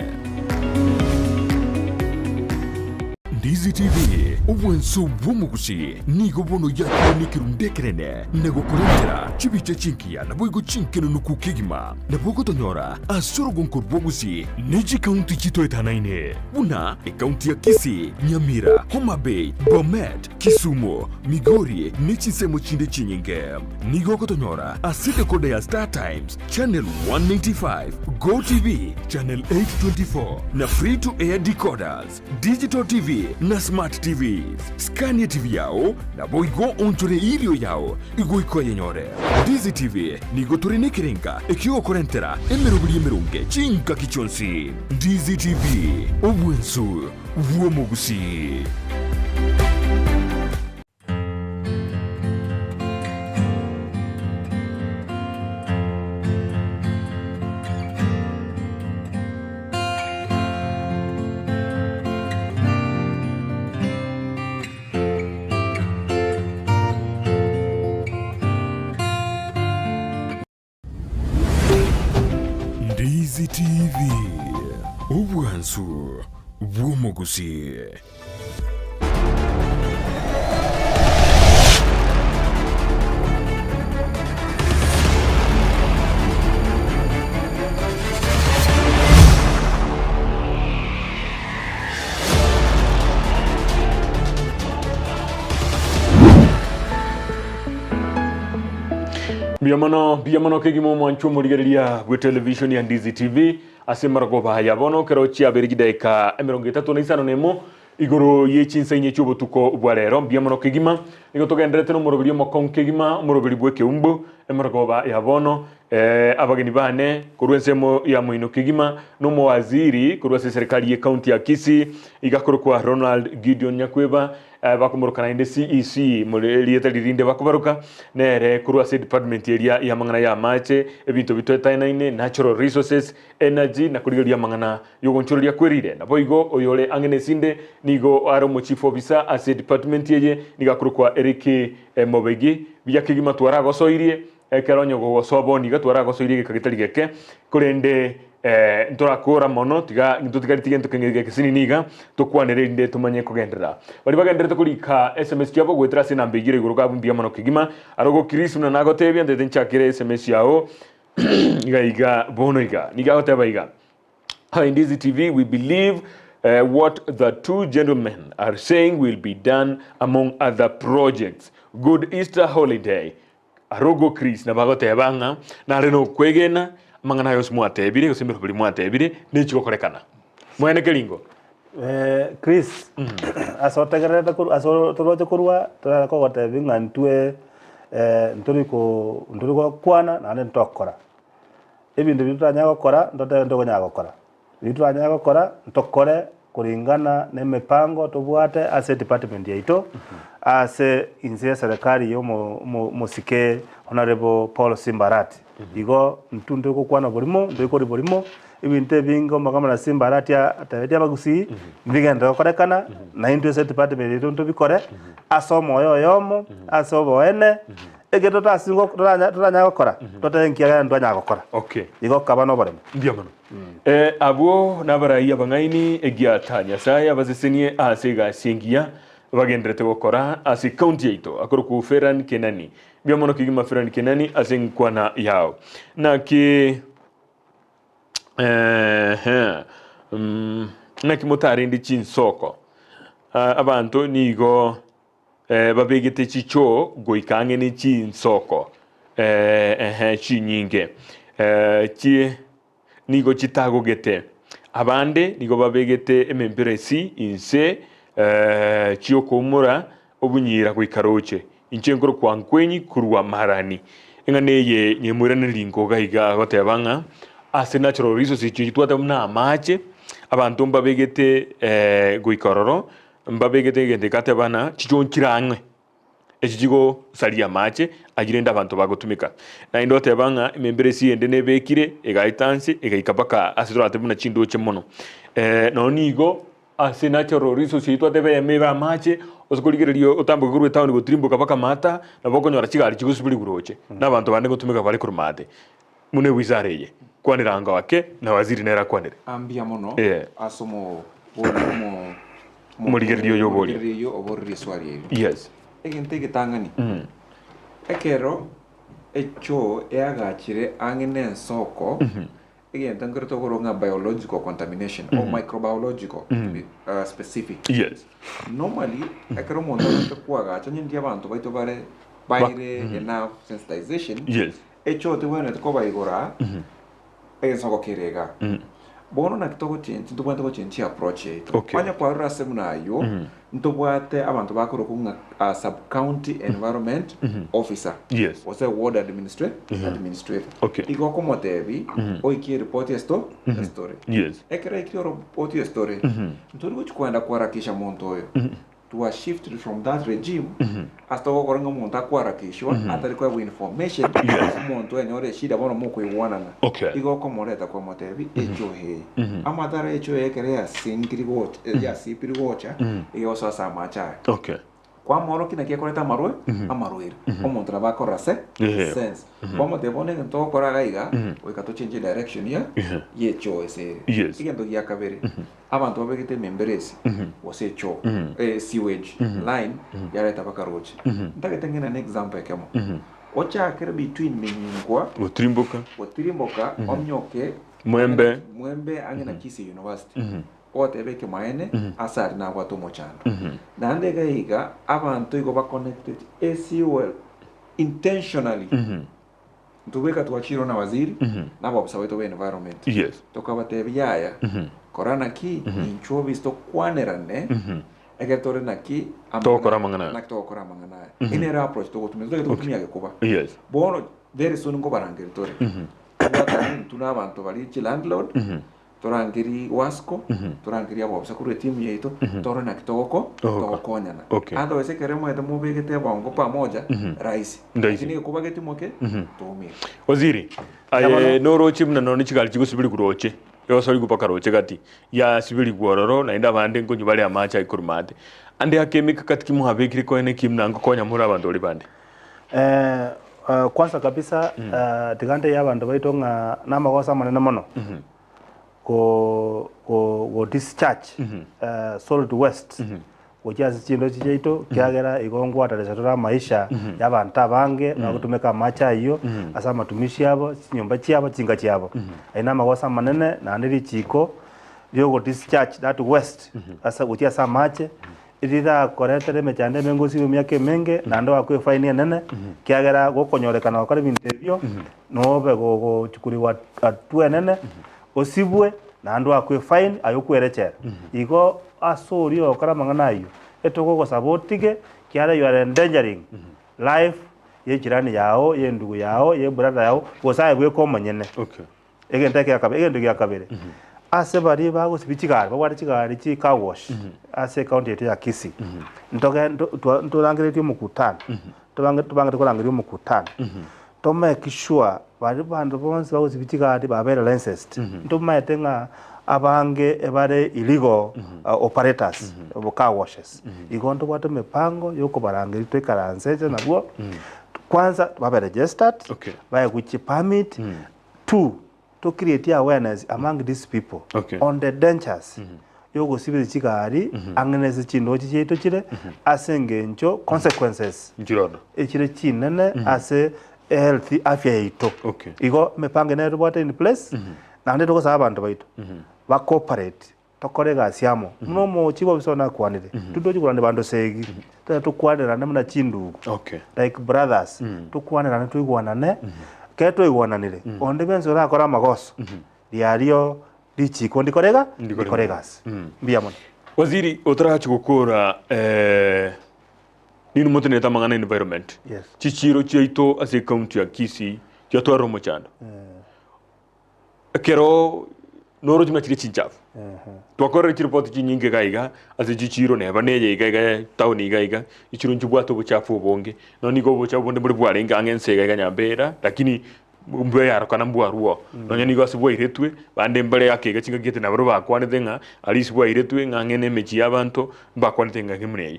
Ndizi TV, obwanso bw'omogusi, nigo bono yakire nekerundu ekenene na gokorentera chibicha chingiya naboigo chinkenenuku kegima. Nabo ogotonyora ase orogonko rw'Ogusii ne chikaunti chitoetanaine buna ekaunti ya Kisii, Nyamira, Homa Bay, Bomet, Kisumu, Migori ne chinsemo chinde chinyinge. Nigo ogotonyora ase decoder ya Star Times, Channel 195, Go TV, Channel 824 na Free to Air decoders, Digital TV na Smart TVs. Scania TV yao naboigo onchore erio yao igoika oyenyore. Ndizi TV nigo tore nekerenga ekiogokorentera emeroberi emeronge chingaki chionsi. Ndizi TV, obwensu bw'omogusii. Ndizi TV, obwansu bw'omogusii. Mbuya mono, mbuya mono kegima omwancho omorigereria bwe television ya Ndizi TV ase marogoba aya bono kero chiabere chidaeka 35 igoro ye chinsa inye chiobotuko bwa rero. Mbuya mono kegima nigo togenderete nomoroberi omokong'u kegima omoroberi bw'ekeumbu emarogoba ya bono. Abageni bane korwa ensemo ya moino kegima nomowaziri korwa ase eserikali ye county ya Kisii iga akorokwa Ronald Gideon Nyakweba bakomoroka naende CEC erieta ririnde bakobaroka nere korwa ase edepartment eria y'amang'ana y'amache ebinto bitoetainaine natural resources energy na korigereria amang'ana y'ogonchoreria kwerire. Naboigo oyore ang'e nesinde nigo are omochief officer ase edepartment eye nigo akorokwa Eric Mobegi. Buya kegima twaragosoirie Ekero onye gogosoa bono iga twaragosoirie egeka getari geke, korende ntorakora mono, tiga ntotigareti gento kenge gekesinini iga, tokwanere erinde tomanye kogenderera. Baria bagendererete korika sms chiabo goetera ase enamba eyio ere igoro gabu mbuya mono kegima. Aro Chris buna nagotebia ntete nchakere sms yao iga iga bono iga. Nigo agoteba iga. Hi Ndizi TV, we believe uh, what the two gentlemen are saying will be done among other projects. Good Easter holiday. Arogo Chris nabo agoteba ng'a nare nokwegena amang'ana aya onsi mwatebire gose emeroberi mwatebire nechi gokorekana. Mwene keringo. Chris, ase otegererete korwa ase toroche korwa torare kogotebia ng'a intwe ntori ko ntori gokwana naende ntokora. Ebinto biria toranyare gokora ntotebe ntokonyara gokora. Riria toranyare gokora, ntokore kuringana nemepango tobwate ase edepartment yaito, ase inse y'eserekari ya omosike Honourable Paul Simba Arati. Igo intwe ntori gokwana oborimo, ntori koria borimo, ebinto ebinge omogabana Simba Arati atebetie abagusii, mbigenderere gokorekana, naintwe ase edepartment yaito ntobikore, ase omoyo oyomo, ase oboene, ekero totasi toranyare gokora, totebe nkiagera ntwanyara gokora. Okay. Igo kaba noboremo. Mbuya mono. Abwo nabarai abang'aini egiata Nyasae abasesenie ase egasi engiya bagenderete gokora ase ekaunti yaito. Akorokwa Ferran Kenani. Mbuya mono kegima Ferran Kenani ase enkwana yao. Naki ehe naki motarende chinsoko? Abanto nigo babegete chichoo goika ang'e ne chinsoko ehe chinyinge chie nigo chitagogete. Abande nigo babegete ememperesi inse chi'okoumora obunyira goika roche. Inche nkorokwa Nkwenyi korwa Marani. Eng'ana eye nyemoiranerie rinko iga iga agoteba ng'a ase natural resources echi twateba buna amache, abanto mbabegete goika ororo, mbabegete egento eke ateba ng'a chichoo nchire ang'e, echi chigosaria amache ayio rende abanto bagotumeka. Naende oteba ng'a emembera ase eyende nebekire, egaeta nse, egaika mpaka ase toratebe buna chindoche mono. Nonya nigo Ase natural resource eyio twateba eyemo ebe amache, ase korigereria otamboke korwa etown gotirimboka mpaka maata, nabo okonyora chigari chigosibirigwa roche, na abanto bande ngotumeka bare korwa maate. Buna ewizara eye, kwanera ango ake, na waziri nere akwanere. Ah, mbuya mono Eh. ase omo bori omo Omorigereria oyo oboria. omorigereria oyo oborerie eswali eyio. Yes. Egento egetang'ani, ekero echoo eagachire ang'e na ensoko, Egento nkere tokorwa ng'a biological contamination or microbiological to be specific. Yes. Normally ekero omonto abwate koagacha onye ndiria abanto baito bare baire enough sensitization, Yes. echoo tebwenereti koba igoro aa, egensoko kere igaa. Bono naki togochenchi ntobwenerete gochenchia approach yaito. Okay. Onye kwarora ase buna aywo, ntobwate abanto bakorokwa ng'a sub county environment officer. Yes. Gose ward administra administrator. Okay. Igo okomotebi oikie eripoti esto estory. Yes. Ekero aikirie oripoti estory, ntori gochi kwenda koharakisha monto oyo. Twa shifted from that regime ase togokora ng'a omonto akoharakishwa atari koegwa information, Yes. omonto enyore eshida bono mokoigwanana. Okay. Igo okomoreta kwamotebi echo eye. Amatara echo eye ekero yasinkiri gocha yasipiri gocha, egosoa ase amache aya. Okay. Kwamworokia naki akorete amarwe amarwaire, omonto nabo akorora se Ehe. sense. Kwamotebia bono egento togokora iga iga, goika tochenche direction ya ye echoo ase ere. Yes. Egento gia kabere, abanto babegete emembera ase gose echoo sewage line yareta mpaka roche. Ntagete ng'ende na example ekemo, ochakere between Menyinkwa Gotirimboka. gotirimboka omioke Mwembe. Mwembe ang'e na Kisii University. Ogoteba ekemaene, ase aria nabwate omochando. Naende iga iga abanto igo ba connected ACOL intentionally. Intwe bweka twachirwe na waziri na abaofisa baito ba environment. Yes. Tokabatebia yaya, kora naki inchuo obisi tokwanerane ekero tore naki Togokora amang'ana aya. naki togokora amang'ana aya. Eye nere approach togotumia, totagete gotumia gekuba. Yes. Bono very soon nkobarangeria tore. Tobwatane intwe na abanto baria chilandlord, Torangerie Wasco, torangerie abobisa korwa etimu yaito, torore naki togoko Togoka. togokonyana. Okay. Otherwise ekero omanyete mobegete ebongo pamoja, rahisi. Rahisi. Lakini egekuba getimoke, toumia. Waziri, aye noroche buna nonya chigari chigosibirigwa roche, egosorigwa mpaka roche gati, yasibirigwa ororo naende abande nkonywa bare amache aye korwa maate. Ande ake emekakati ki mwabekire koene ki buna ngokonya more abanto baria bande? Kwanza kabisa tiga ntebie abanto baito ng'a namagoso amanene mono go go go discharge solid waste gochia ase chindochi chiaito ekiagera igo ngwataresha tore amaisha ya abanto abange bagotumeka amache ayio ase amatumishi abo, chinyomba chiabo, chinka chiabo. Ayio namagoso amanene naende richiko riogo discharge that waste ase gochia ase amache. Rirakoretere emechando emenge osibe emiaka emenge, naende oakwe efaini enene, ekiagera gokonyorekana gokora ebinto ebio, nobe gogochukurigwa hatua enene, osibwe, naende oakwe efaini aye okwere echela. Igo ase oria ogokora amang'ana ayio, etogogosaba otige, ekiagera you are endangering life ya ejirani yao, ya endugu yao, ya ebrother yao, gose aye bweka omonyene. Okay. Egento eke gia kabere, egento gia kabere, ase baria bagosibia chigari, babwate chigari chi car wash ase ecounty yaito ya Kisii, ntoge nto- twa ntorangeretie omokutano, tobange tobangete korangeria omokutano, to make sure baria banto bonsi bagosibia chigari babere licensed. Ntomaete ng'a abange ebare illegal operators bo car washes. Igo ntobwate emipango ya okobarangeria toikaranse inche nabwo, kwanza babe registered, Okay. baegwe chipermit, Two, to create awareness among these people Okay. on the dangers yogosibia chigari ang'e nase chindochi chiaito chire ase engencho consequences Nchirono. echire chinene ase health afya yaito. Okay. Igo emipango nere tobwate in place naende togosaba abanto baito ba cooperate Tokore egasi amo, buna omochie bw'obisa one akwanire, tintochi korwania banto segi, tari tokwanerane buna chindugu, Okay. like brothers, tokwanerane toigwanane, ekero twaigwananire, onde bwensi orakore amagoso, riario richiko ndikore iga, Ndikore ndikore egasi. Mbuya mono. Waziri, otarachia gokora eh, Ninwe motenenete amang'ana environment. Yes. Chichiiro chiaito ase ecounty ya Kisii chiatwarire omochando. Ekero noroche buna chire chinchafu. Twakorire chiripoti chinyinge iga iga ase chichiiro neba neye iga iga town iga iga, chichiro nchibwate obochafu obonge. Nonya nigo obochafu bonde mbore bwarenge ang'e ense iga iga Nyambera, lakini mbweyarokana mbwarwoo. Nonya nigo ase bwairetwe, bande mbare ake iga chingaki gete nabarobwo bakwanete ng'a aria ase bwairetwe ng'a ang'e na emechie y'abanto, mbakwanete ng'a buna eyio.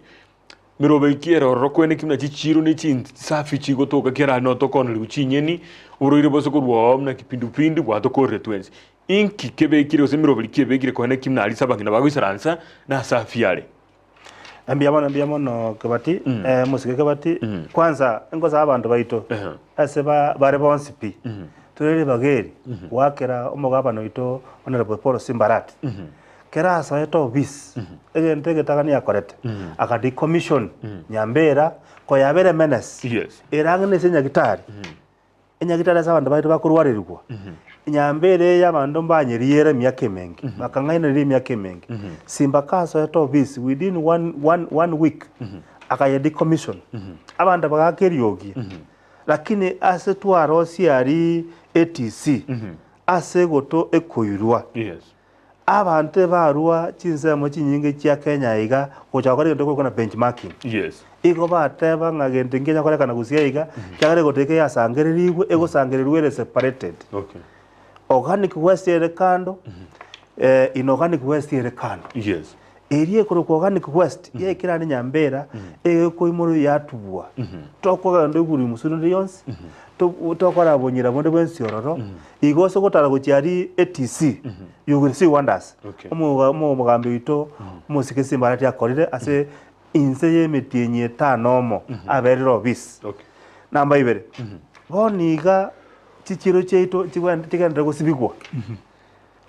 Merobe ki ere ororo kweneki buna chichiiro ne chinsafi chigotoka kera aria notokonerigwe chinyeni, oborwaire bose korwa oo buna kipindupindu bwatokorire twensi. Inki kebekire gose emeroberi ki ebekire koeneki buna aria ase abang'ina bagoisaransa na ase afya are? Mbuya mono mbuya mono Kebati, mosike Kebati, kwanza nkosaba abanto baito ase ba bare bonsi pi, tore ribaga eri goakera omogabana oito Honourable Paul Simbarati. Kera asoete ofisi, egento egetagani akorete, aka decommission Nyambera koyabera emenace, Yes. ere ang'e nase enyagitari, enyagitari ase abanto baito bakorwarerigwa, Nyambera eye abanto mbanyeriere emiaka emenge, bakang'ainereria emiaka emenge. Simba kasoete ofisi within one, one, one week, akaye decommission, abanto bagaka eriogi, lakini ase twarosia aria ATC, ase egoto ekoirwa, Yes. Abanto ebarua chinsemo chinyinge chia Kenya iga gocha gokora egento gekorokwa na benchmarking. Yes. Igo bateba ng'a gento nkinya korekana gusii iga, ekiagera egoto eke yasangererigwe, egosangererigwa ere separated. Okay. Organic waste ere kando, inorganic waste ere kando. Yes. Eria ekorokwa organic waste, yaikire ande nyambera, egokoimorwa yatubwa. Tokogenda oigure rimusu rinde rionsi, to- tokora bonyira bonde bwensi ororo, igo ase ogotara gochia aria ATC, you will see wonders. Okay. Omoga omogambi oito, omosike Simbarati akorire ase inse ya emetienyi etano omo, aberire ofisi. Okay. Namba ibere, bono iga chichiro chiaito chigwen chigenderere gosibigwa.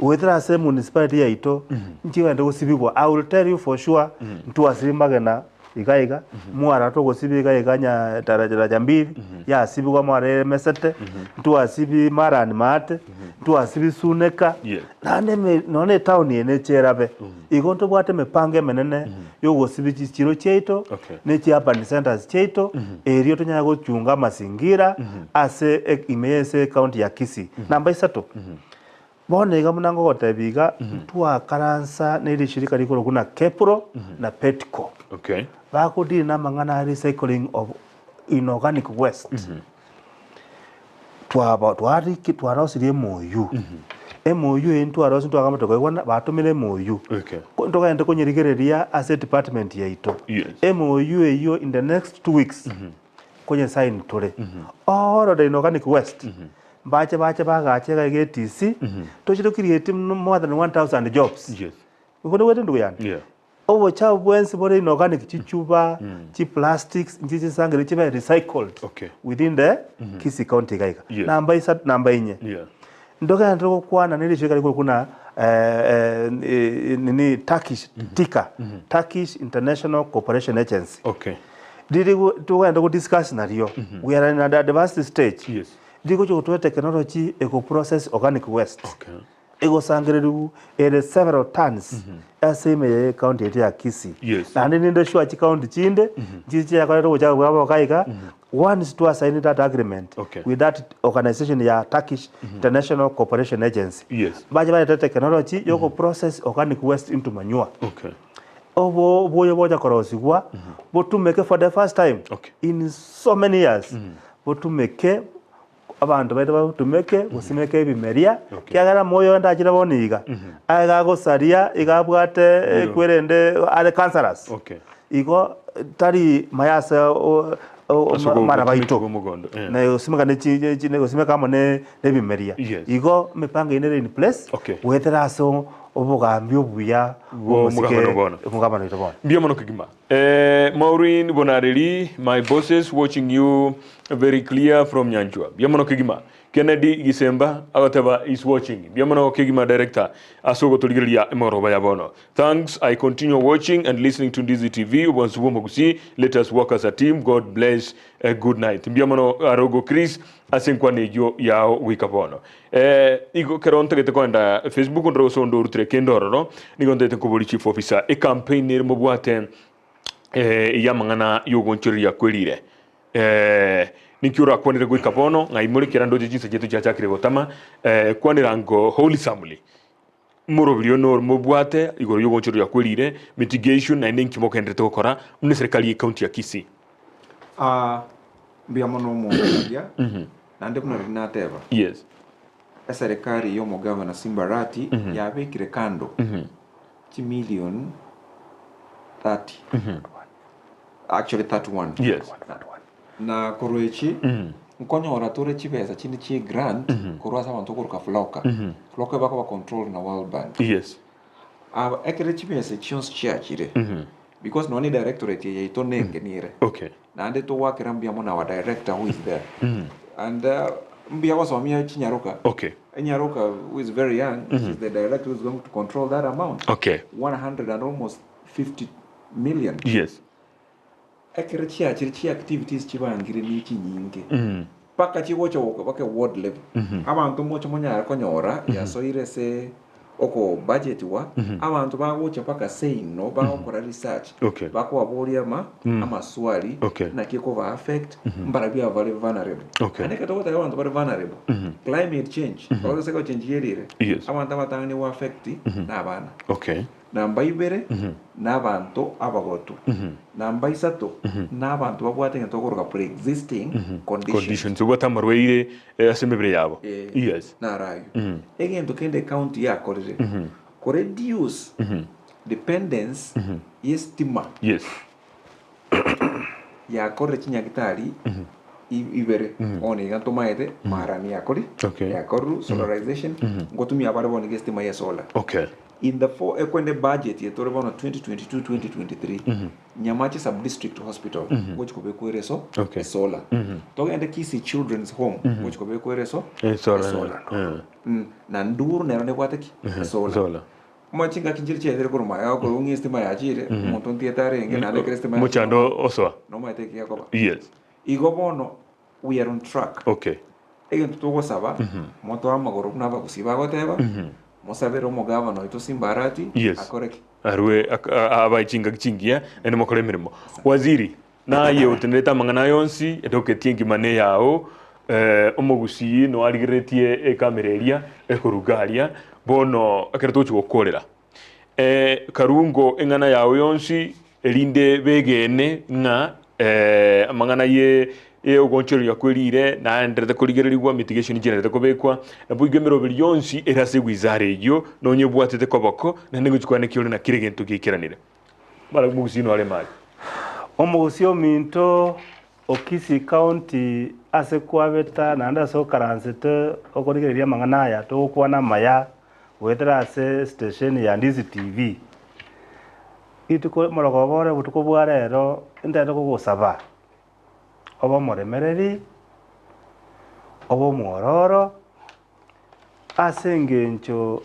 Goetera ase municipality yaito nchigende gosibigwa I will tell you for sure ntwasibi magena iga iga mwara togosibi iga iga nya daraja daraja mbili yasibigwa mwara emesete ntwasibi marani maate ntwasibi suneka Yeah. naende eme nonya na etown eye neche erabe igo ntobwate emepango emenene yogosibi chichiro chiaito Okay. ne chi urban centers chiaito erio tonyare gochunga amazingira ase e ime ya ase ecounty ya Kisii. Namba isato. Bono iga buna ngogotebia iga, ntwakaransa ne rishirika rikorokwa buna Kepro na Petco. Okay. Bagodeal namang'ana a recycling of inorganic waste. Twaba twariki twarosirie MOU. MOU eye ntwarosia ntwagamba tokaigwana batomire MOU. Okay. Ko ntogende konyerigereria ase edepartment yaito. Yes. MOU eyio in the next 2 weeks konye sign tore. All the inorganic waste Mbache bache bagache iga iga etisi, toche to create more than 1000 jobs. Yes. Igo nobwate endugu yane? Yeah. Obochafu bwensi bore inorganic chichuba, chi plastics, inche chisangere chibe recycled Okay. within the Kisii County iga iga. Yes. Namba isa namba inye. Yeah. Ndogenderere gokwana nere rishirika rikorokwa buna eh, eh, nini Turkish TICA, Turkish International Cooperation Agency. Okay. Riri togenda go discuss nario. We are in an advanced stage. Yes. Rigochia gotoa technology ego process organic waste. Okay. Egosangereriwu ere several tons ase ime ye county yaito ya Kisii. Yes. Naende ninde sure chicounty chinde nchiche chiakorete obochaka bwabo iga iga once twa sign that agreement Okay. with that organization ya Turkish International Cooperation Agency. Yes. Mbache barete technology yogo process organic waste into manure. Okay. Obo oboyo bocha korosigwa botumeke for the first time Okay. in so many years botumeke abanto baito babotumeke gosimeka ebimeria Okay. kiagera moyo onde achire bono iga aye gagosaria iga abwate ekwerende are cancerous Okay. igo tari maya ase o- o- Ase ogo- mara baito ogotumeka bw'omogondo, eh. na gosimeka ne chi- chi- gosimeka amo ne ebimeria Yes. igo emipango eyio nere in place Okay. goetera ase obogambi obuya Bwo omogabane bono. omogabane oito bono. Mbuya mono kegima. Eh, Maureen Bonareri, my bosses watching you very clear from Nyanchwa. Mbuya mono kegima. Kennedy Gisemba agoteba is watching. Mbuya mono kegima director ase ogotorigereria emegoroba ya bono. Thanks, I continue watching and listening to Ndizi TV, obwansu bw'omogusii. Let us work as a team. God bless. Eh, good night. Mbuya mono Arogo Chris ase enkwana eyio yao goika bono. Eh, igo kero ntagete koenda Facebook ndore gose onde orutire kende ororo, nigo ntagete nkoborie chief officer, ecampaign ere mobwate. Y'amang'ana y'ogonchoreria kwerire. Ninki orakwanere goika bono? Ng'a imore kera ndoche chinsa chiaito chiachakire gotama, kwanera ngo wholesomely. Morobiri one ore mobwate igoro y'ogonchoreria kwerire, mitigation, naende inki mogenderete gokora buna eserikari y'ecounty ya Kisii? Aa, mbuya mono omonto naende buna riria nateba, Yes. eserikari y'omogavana Simba Arati yabekire kando chimilion 30 actually 31 Yes. na korwa echi nkonyora tore chibesa chinde chie grant korwa ase abanto okoroka floka floka bakoba controlled na World Bank Yes. Aba ekere chibesa chionsi chiachire because nonye directorate eye yaito nengenire Okay. Naende togoakera mbuya mono our director who is there and mbuya gosomia chinyaroka Okay. enyaroka who is very young she's the director who is going to control that amount Okay. 100 and almost 50 million Yes. ekero chiachire chi activities chibangire ni chinyinge mpaka chigocha goka mpaka ward level abanto moche monyare konyora yasoire ase oko budgetiwa abanto bagocha mpaka seino bagokora research Okay. bakobaboria ama amaswali Okay. naki ekoba affect mbarabwo aba bare vulnerable Okay. Naende ekero togoteba abanto bare vulnerable climate change mm gochenji erire Yes. abanto abatang'ani go affect na abana Okay. Namba ibere, nabanto abagotu. Namba isato, nabanto babwate egento tokoroka pre-existing conditions. Conditions, obwate amarwaire eh, ase emebere yabo. Eh, Yes. naro ayio. Egento kende ecounty yakorire, ko reduce dependence y'estima Yes. yakorire chinyagitari ibere bono iga ntomaete marani yakori Okay. yakorirwe solarization ngotumia bare bono iga estima ya solar Okay. in the four ekwende budget yetore bono 2022 2023 Nyamache sub district hospital gochi kobekwa ere eso Okay. esolar togende Kisii children's home gochi kobekwa ere eso Esolar. esolar Eh. Na nduru nero nebwate ki esolar Solar. Omanye chingaki nchire chiaetire korwa magega korwa ng'a estima yachire, omonto ntiete arenge naende ekero estima yachire Mochando osoa. nomaete eki gekoba. Yes. Igo bono we are on track. Okay. Egento togosaba, motoe amagoro buna abagusii bagoteba, mosabere omogavana oito Simba Arati Yes. akore ki? Arwe ak- a- abae chingaki chingiya naende mokore emeremo. Waziri, naye otenerete amang'ana aya onsi, edoketie engima neyao, eh, omogusii noarigereretie ekamera eria ekoruga aria, bono ekero togochia gokorera, eh, karungo eng'ana yao yonsi erinde begene ng'a eh, amang'ana ye ye ogonchoreria kwerire naenderete korigererigwa, mitigation nchienderete kobekwa, naboigo emeroberi yonsi ere ase ewizara eyio nonye ebwatete koboko, naende ngochia kwane ki ore na kera egento giaikeranire. Mara omogusii noare mari. Omogusii ominto o Kisii County ase kwabeta naende ase okaransete okorigereria amang'ana aya togokwana amaya goetera ase station ya Ndizi TV. Rituko omorogoba ore obotuko bwa rero ntagete kogosaba obe omoremereri, obe omwororo, Ase engencho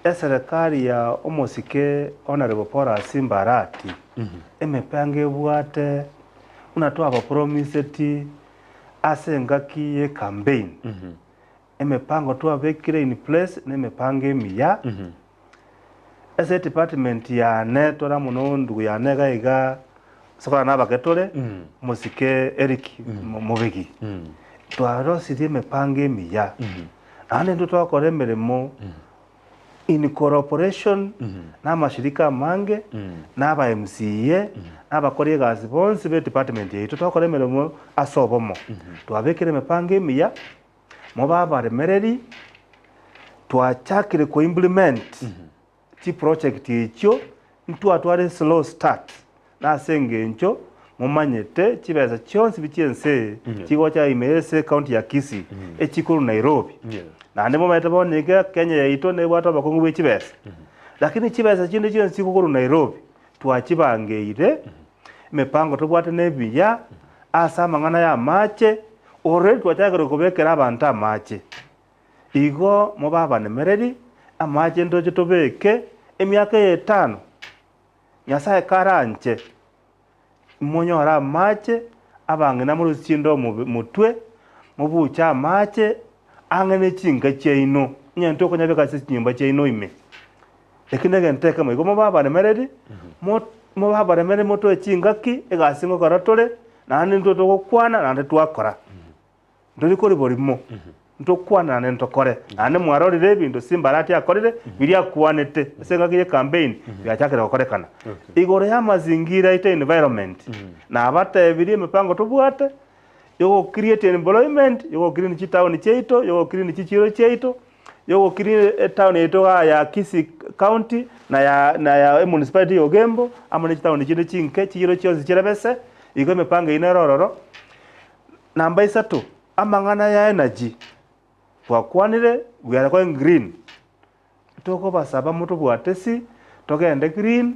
eserekari ya omosike Honourable Paul Asimba Arati emepango ebwate buna twabapromiseti ase engaki ye campaign, emepango twabekire in place ne emepango emiya, ase edepartment yane tore amo na ondugu yane iga iga ase korana nabake tore, omosike Eric Mobegi, twarosirie emepango emiya, naende intwe twakora emeremo in collaboration na amashirika amange, na aba MCA, na abakori egasi bonsi be edepartment yaito twakora emeremo ase obomo. Twabekire emepango emiya, mobe abaremereri, twachakire ko implement chiproject echio, ntwatware slow start nase engencho momanyete chibesa chionsi pi chi'ense eye chigocha ime ase ecounty ya Kisii echikorwa Nairobi. Naende momanyete bono iga Kenya yaito nebwate obokong'u bwe chibesa. Lakini chibesa chinde chionsi chigokorwa Nairobi twachibangeire, emepango tobwate nebiya ase amang'ana y'amache, already twachakire kobekera abanto amache. Igo mobe abanemereri, amache ntoche tobeke emiaka eye etano, Nyasae karanche, monyore amache, abang'ina morusie chindoo motwe, mobuche amache ang'e ne chinka chiaino, onye ntokonyabeka ase chinyomba chiaino ime. Eki negento ekemo, igo mobe abanemereri, Mobabaremere motoe chingaki, egasi ngokora tore, naende intwe togokwana naende twakora. Ntori koriborimo, ntokwane naende ntokore. Naende mwarorire ebinto Simbarati akorire, biria akwanete ase engaki ye campaign, biachakire gokorekana. Igoro y'amazingira aito environment, nabatebirie emipango tobwate, yogo create employment, yogo clean chitown chiaito, yogo clean chichiro chiaito, yogo clean etown yaito igaa ya Kisii county, na ya na ya emunicipality ya Ogembo, amo ne chitown chinde chinke, chichiro chionsi chirebese, igo emepango eyio nere ororo. Namba isato, amang'ana ya energy, twakwanire we are going green, tokobasaba motobwate ase, togende green,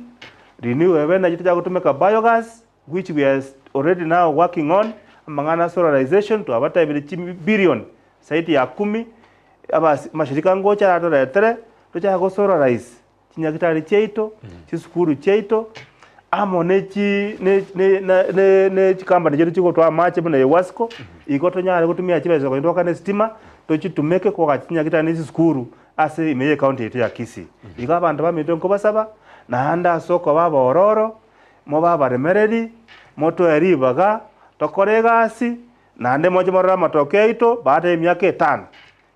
renewable energy tochake gotumeka biogas, which we are already now working on, amang'ana ya solarization twabatebirie chibillion zaidi ya kumi, abas amashirika ngocha aratoretere, tochake go solarize chinyagitari chiaito, chisukuru chiaito, amo ne chi ne ne ne ne ne chikampani chiaito chigotoa amache buna Ewasco, igo tonyare gotumia chibesa konya twakane estima, tochitumeke koagacha chinyagitari na chisukuru ase ime ye ecounty yaito ya Kisii. Igo abanto baminto nkobasaba, naende ase okoba abaororo, mobe abaremereri, motoe ribaga, tokore egasi, naende moche morore amatoke aito baada ya emiaka etano.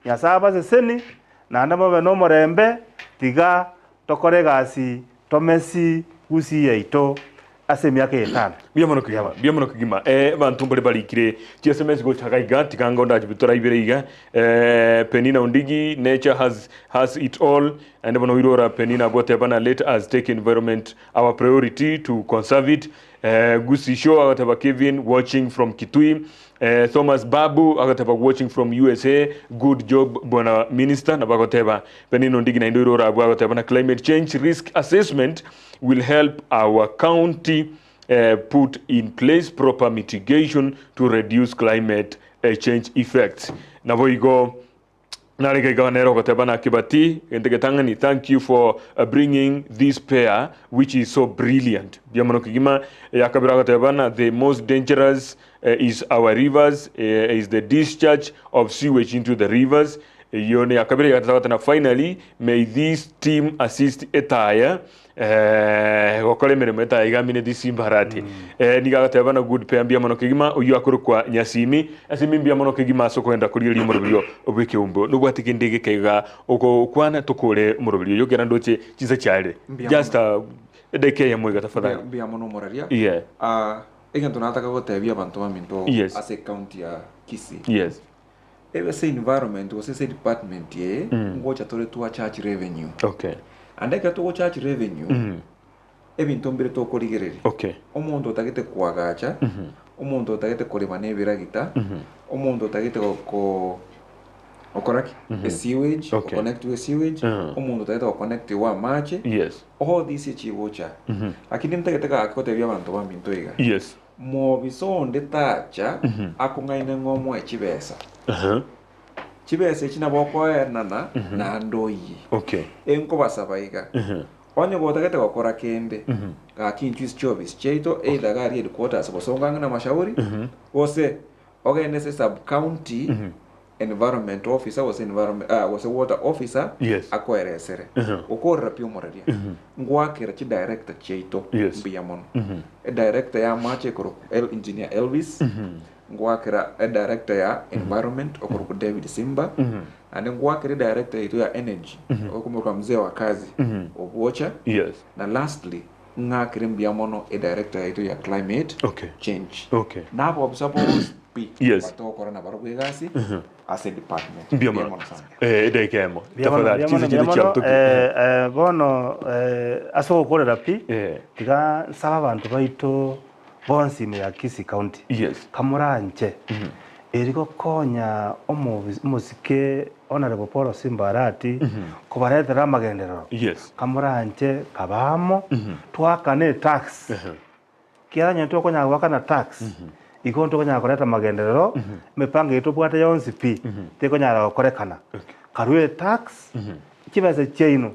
Nyasae abaseseni, naende mobe nomorembe, tiga tokore egasi tomesi gusii yaito ase emiaka eye etano. Mbuya mono kegima, mbuya mono kegima. Eh, abanto mbare barikire chi SMS gocha iga iga, tiga ngo ndachibitora ibere iga. Eh, Penina Ondigi, nature has, has it all. Naende bono oirora Penina agoteba na let us take environment our priority to conserve it. Eh, Gusii Show agoteba Kevin watching from Kitui. Eh, Thomas Babu agateba watching from USA good job bwana minister nabo agoteba Penina Ondigi naende oire orabwo agoteba na climate change risk assessment will help our county eh, put in place proper mitigation to reduce climate eh, change effects nabo igo Narenge iga nere ogoteba na Kibati, gento getang'ani, thank you for bringing this pair which is so brilliant. Mbuya mono kegima. Eyakabere agateba na the most dangerous is our rivers is the discharge of sewage into the rivers. Eyio neyakabere. Eyagatato agateba na finally may this team assist etaya Eh, gokora emeremo etayegamineti simbarati. Eh, nigo agateba na good pair mbuya mono kegima oyio akorokwa Nyasimi. Nyasimi mbuya mono kegima ase okogenda korigereria omoroberio bw'ekeumbu. Nobwate kende egeke iga ogokwana tokore omoroberio oyio ekero ndoche chinsa chiarire. Mbuya Just mono. uh, edakika eyemo iga Mbuya tafadhali. mbuya mono omoraria. Yeah. Ah, egento nataka gotebia abanto baminto Yes. ase ecounty ya Kisii. Yes. Ebe ase environment gose ase department eye ngocha tore twa charge revenue. Okay. Ande ekero togo charge revenue, ebinto mbire tokorigereria. Okay. Omonto otagete koagacha, omonto otagete korema na ebiragita, omonto otagete go gokora ki? Esewage, Okay. goconnectiwa esewage, omonto otagete goconnectiwa amache, Yes. all these echigocha. Lakini ntagete gaki gotebia abanto baminto iga. Yes. Mobisa onde tacha akong'aine ng'a omoe chibesa. Chibesa echi nabo okoenana naende oyie. Okay. Enkobasaba iga, onye gotagete gokora kende, gaki inchuo ase chiofisi chiaito, either iga aria headquarters gose ong'ang'e na mashauri, gose ogende ase sub county environment officer gose environment ah, gose water officer Yes. akoeresere. Okorera pi omoraria, ngoakera chidirector chiaito Yes. mbuya mono. Edirector ya amache ekorokwa El engineer Elvis, ngoakera edirector ya environment okorokwa David Simba, naende ngoakera edirector yaito ya energy okomorokwa mzee wa kazi Obwocha, Yes. na lastly ng'akere mbuya mono edirector yaito ya climate Okay. change. Okay. Na abobisa bonsi pi Yes. batogokora nabarobwo egasi ase department. Mbuya Mbuya mono. mono sana. Eh, edakika emo. Mbuya mono, Tafadhali, mbuya mono, chinsa mbuya chiria mono. chiatoki. Eh, eh, bono eh, ase ogokorera pi Eh. tiga nsabe abanto baito bonsi ime ya Kisii County Yes. kamoranche eri gokonya omobi- omosike Honourable Paul Simba Arati kobaretera amagenderero Yes. kamoranche kabe amo twakane etax Ekiagera onye tokonyara goakana tax, igo ntokonyara koreta amagenderero, emepango eye tobwate yonsi pi, tekonyara gokorekana. Karue etax, chibesa chiaino,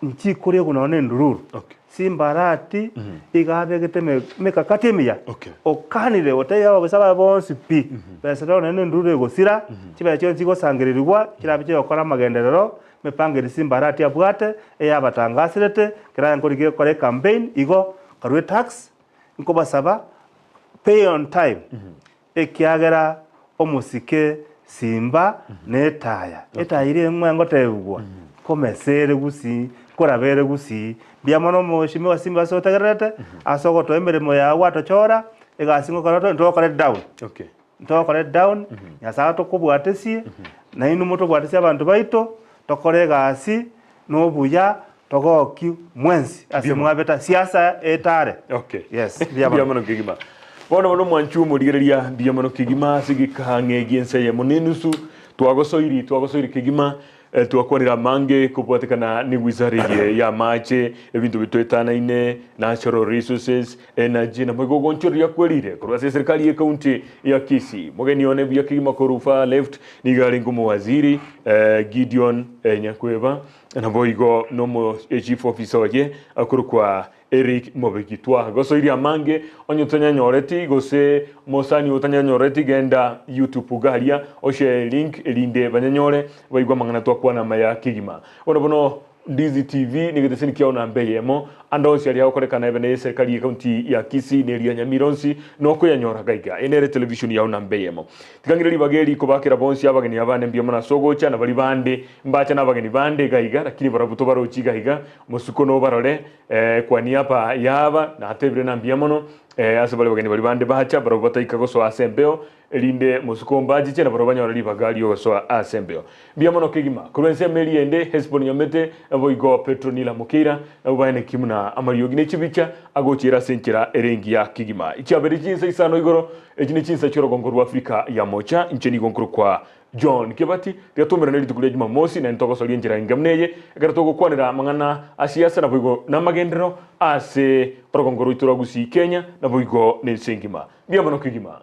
nchikoria buna nonye endururu. Okay. Simbarati, iga abegete eme- emekakati emiya, Okay. okanire gotebia ababisa baye bonsi pi, besa rero nonye na endururu egosira, chibesa chionsi chigosangererigwa, chirabe chigokora amagenderero. Emepango eria Simba Arati abwate, eyabatangaserete, ekero aye nkorigia gokora ecampaign, igo karue tax, nkobasaba pay on time, ekiagera omosike Simba na etaya. Etaya eria eng'we ngotebigwa, nkomesere gusii, nkorabere gusii. Mbuya mono omweshimiwa Simba ase otegererete, ase ogotoa emeremo yao gwatochora, egasi ngokora tore, ntogokore down. Okay. Ntokore down, Nyasae atokobwatesie, nainwe motobwatesie abanto baito, tokore egasi nobuya, togoki mwensi ase mwabeta siasa etare. Okay. Yes, mbuya Mbuya mono. mono kegima. Bono bono mwanchi omorigereria mbuya mono kegima ase gekang'e gi'ense eyemo na enusu twagosoiri twagosoiri kegima Eh, twakwanire amange kobwatekana ne wizara eye y'amache, ebinto bitoetanaine, natural resources, energy, naboigo ogonchoreria kwerire korwa ase eserikali y'ecounty ya Kisii. Mogeni one buya kegima korwa far left nigo arenge omowaziri eh, Gideon eh, Nyakweba, naboigo nomo eh, chief officer oye akorokwa Eric Mobeki. Twagosoirie amange onye otanyanyoreti gose mosani otanyanyoreti genda YouTube iga aria oshare link erinde banyanyore baigwe amang'ana twakwana amaya kegima. Bono bono Ndizi TV negeteseni kiao namba eyemo ande onsi aria agokorekana ebe ne eserikali ye county ya Kisii na eria Nyamira onsi nokoyanyora gaiga. Eye nere television yao namba eyemo. Tiga ng'ire ribaga eri kobakera bonsi abageni abane mbuya mono ase ogocha na baria bande mbacha nabageni bande iga iga lakini barabwo tobarochi iga iga mosuko nobarore Kwa niaba y'aba natebire na mbuya mono ase baria bageni baria bande bacha, barabwo bataika gosoa ase embeo, erinde mosuko mbachiche, na barabwo banyore ribaga ri'ogosoa ase embeo. Mbuya mono kegima. Korwa ensemo eria ende, Hesiboni Nyomete, naboigo Petronila Mokeira, nabwo baenekie buna amariogi ne chibicha agochiera ase enchera ere engiya kegima. Chiabeire chinsa isano igoro, echi ne chinsa chi'orogongo rw'Afrika ya Mocha, inche nigo nkorokwa John Kebati, riatomerana rituko ria Jumamosi, naende togosoria enchera enke buna eye, ekero togokwanera amang'ana a siasa naboigo namagenderero ase orogongo rwaito rwa Gusii Kenya naboigo nense engima. Mbuya mono kegima.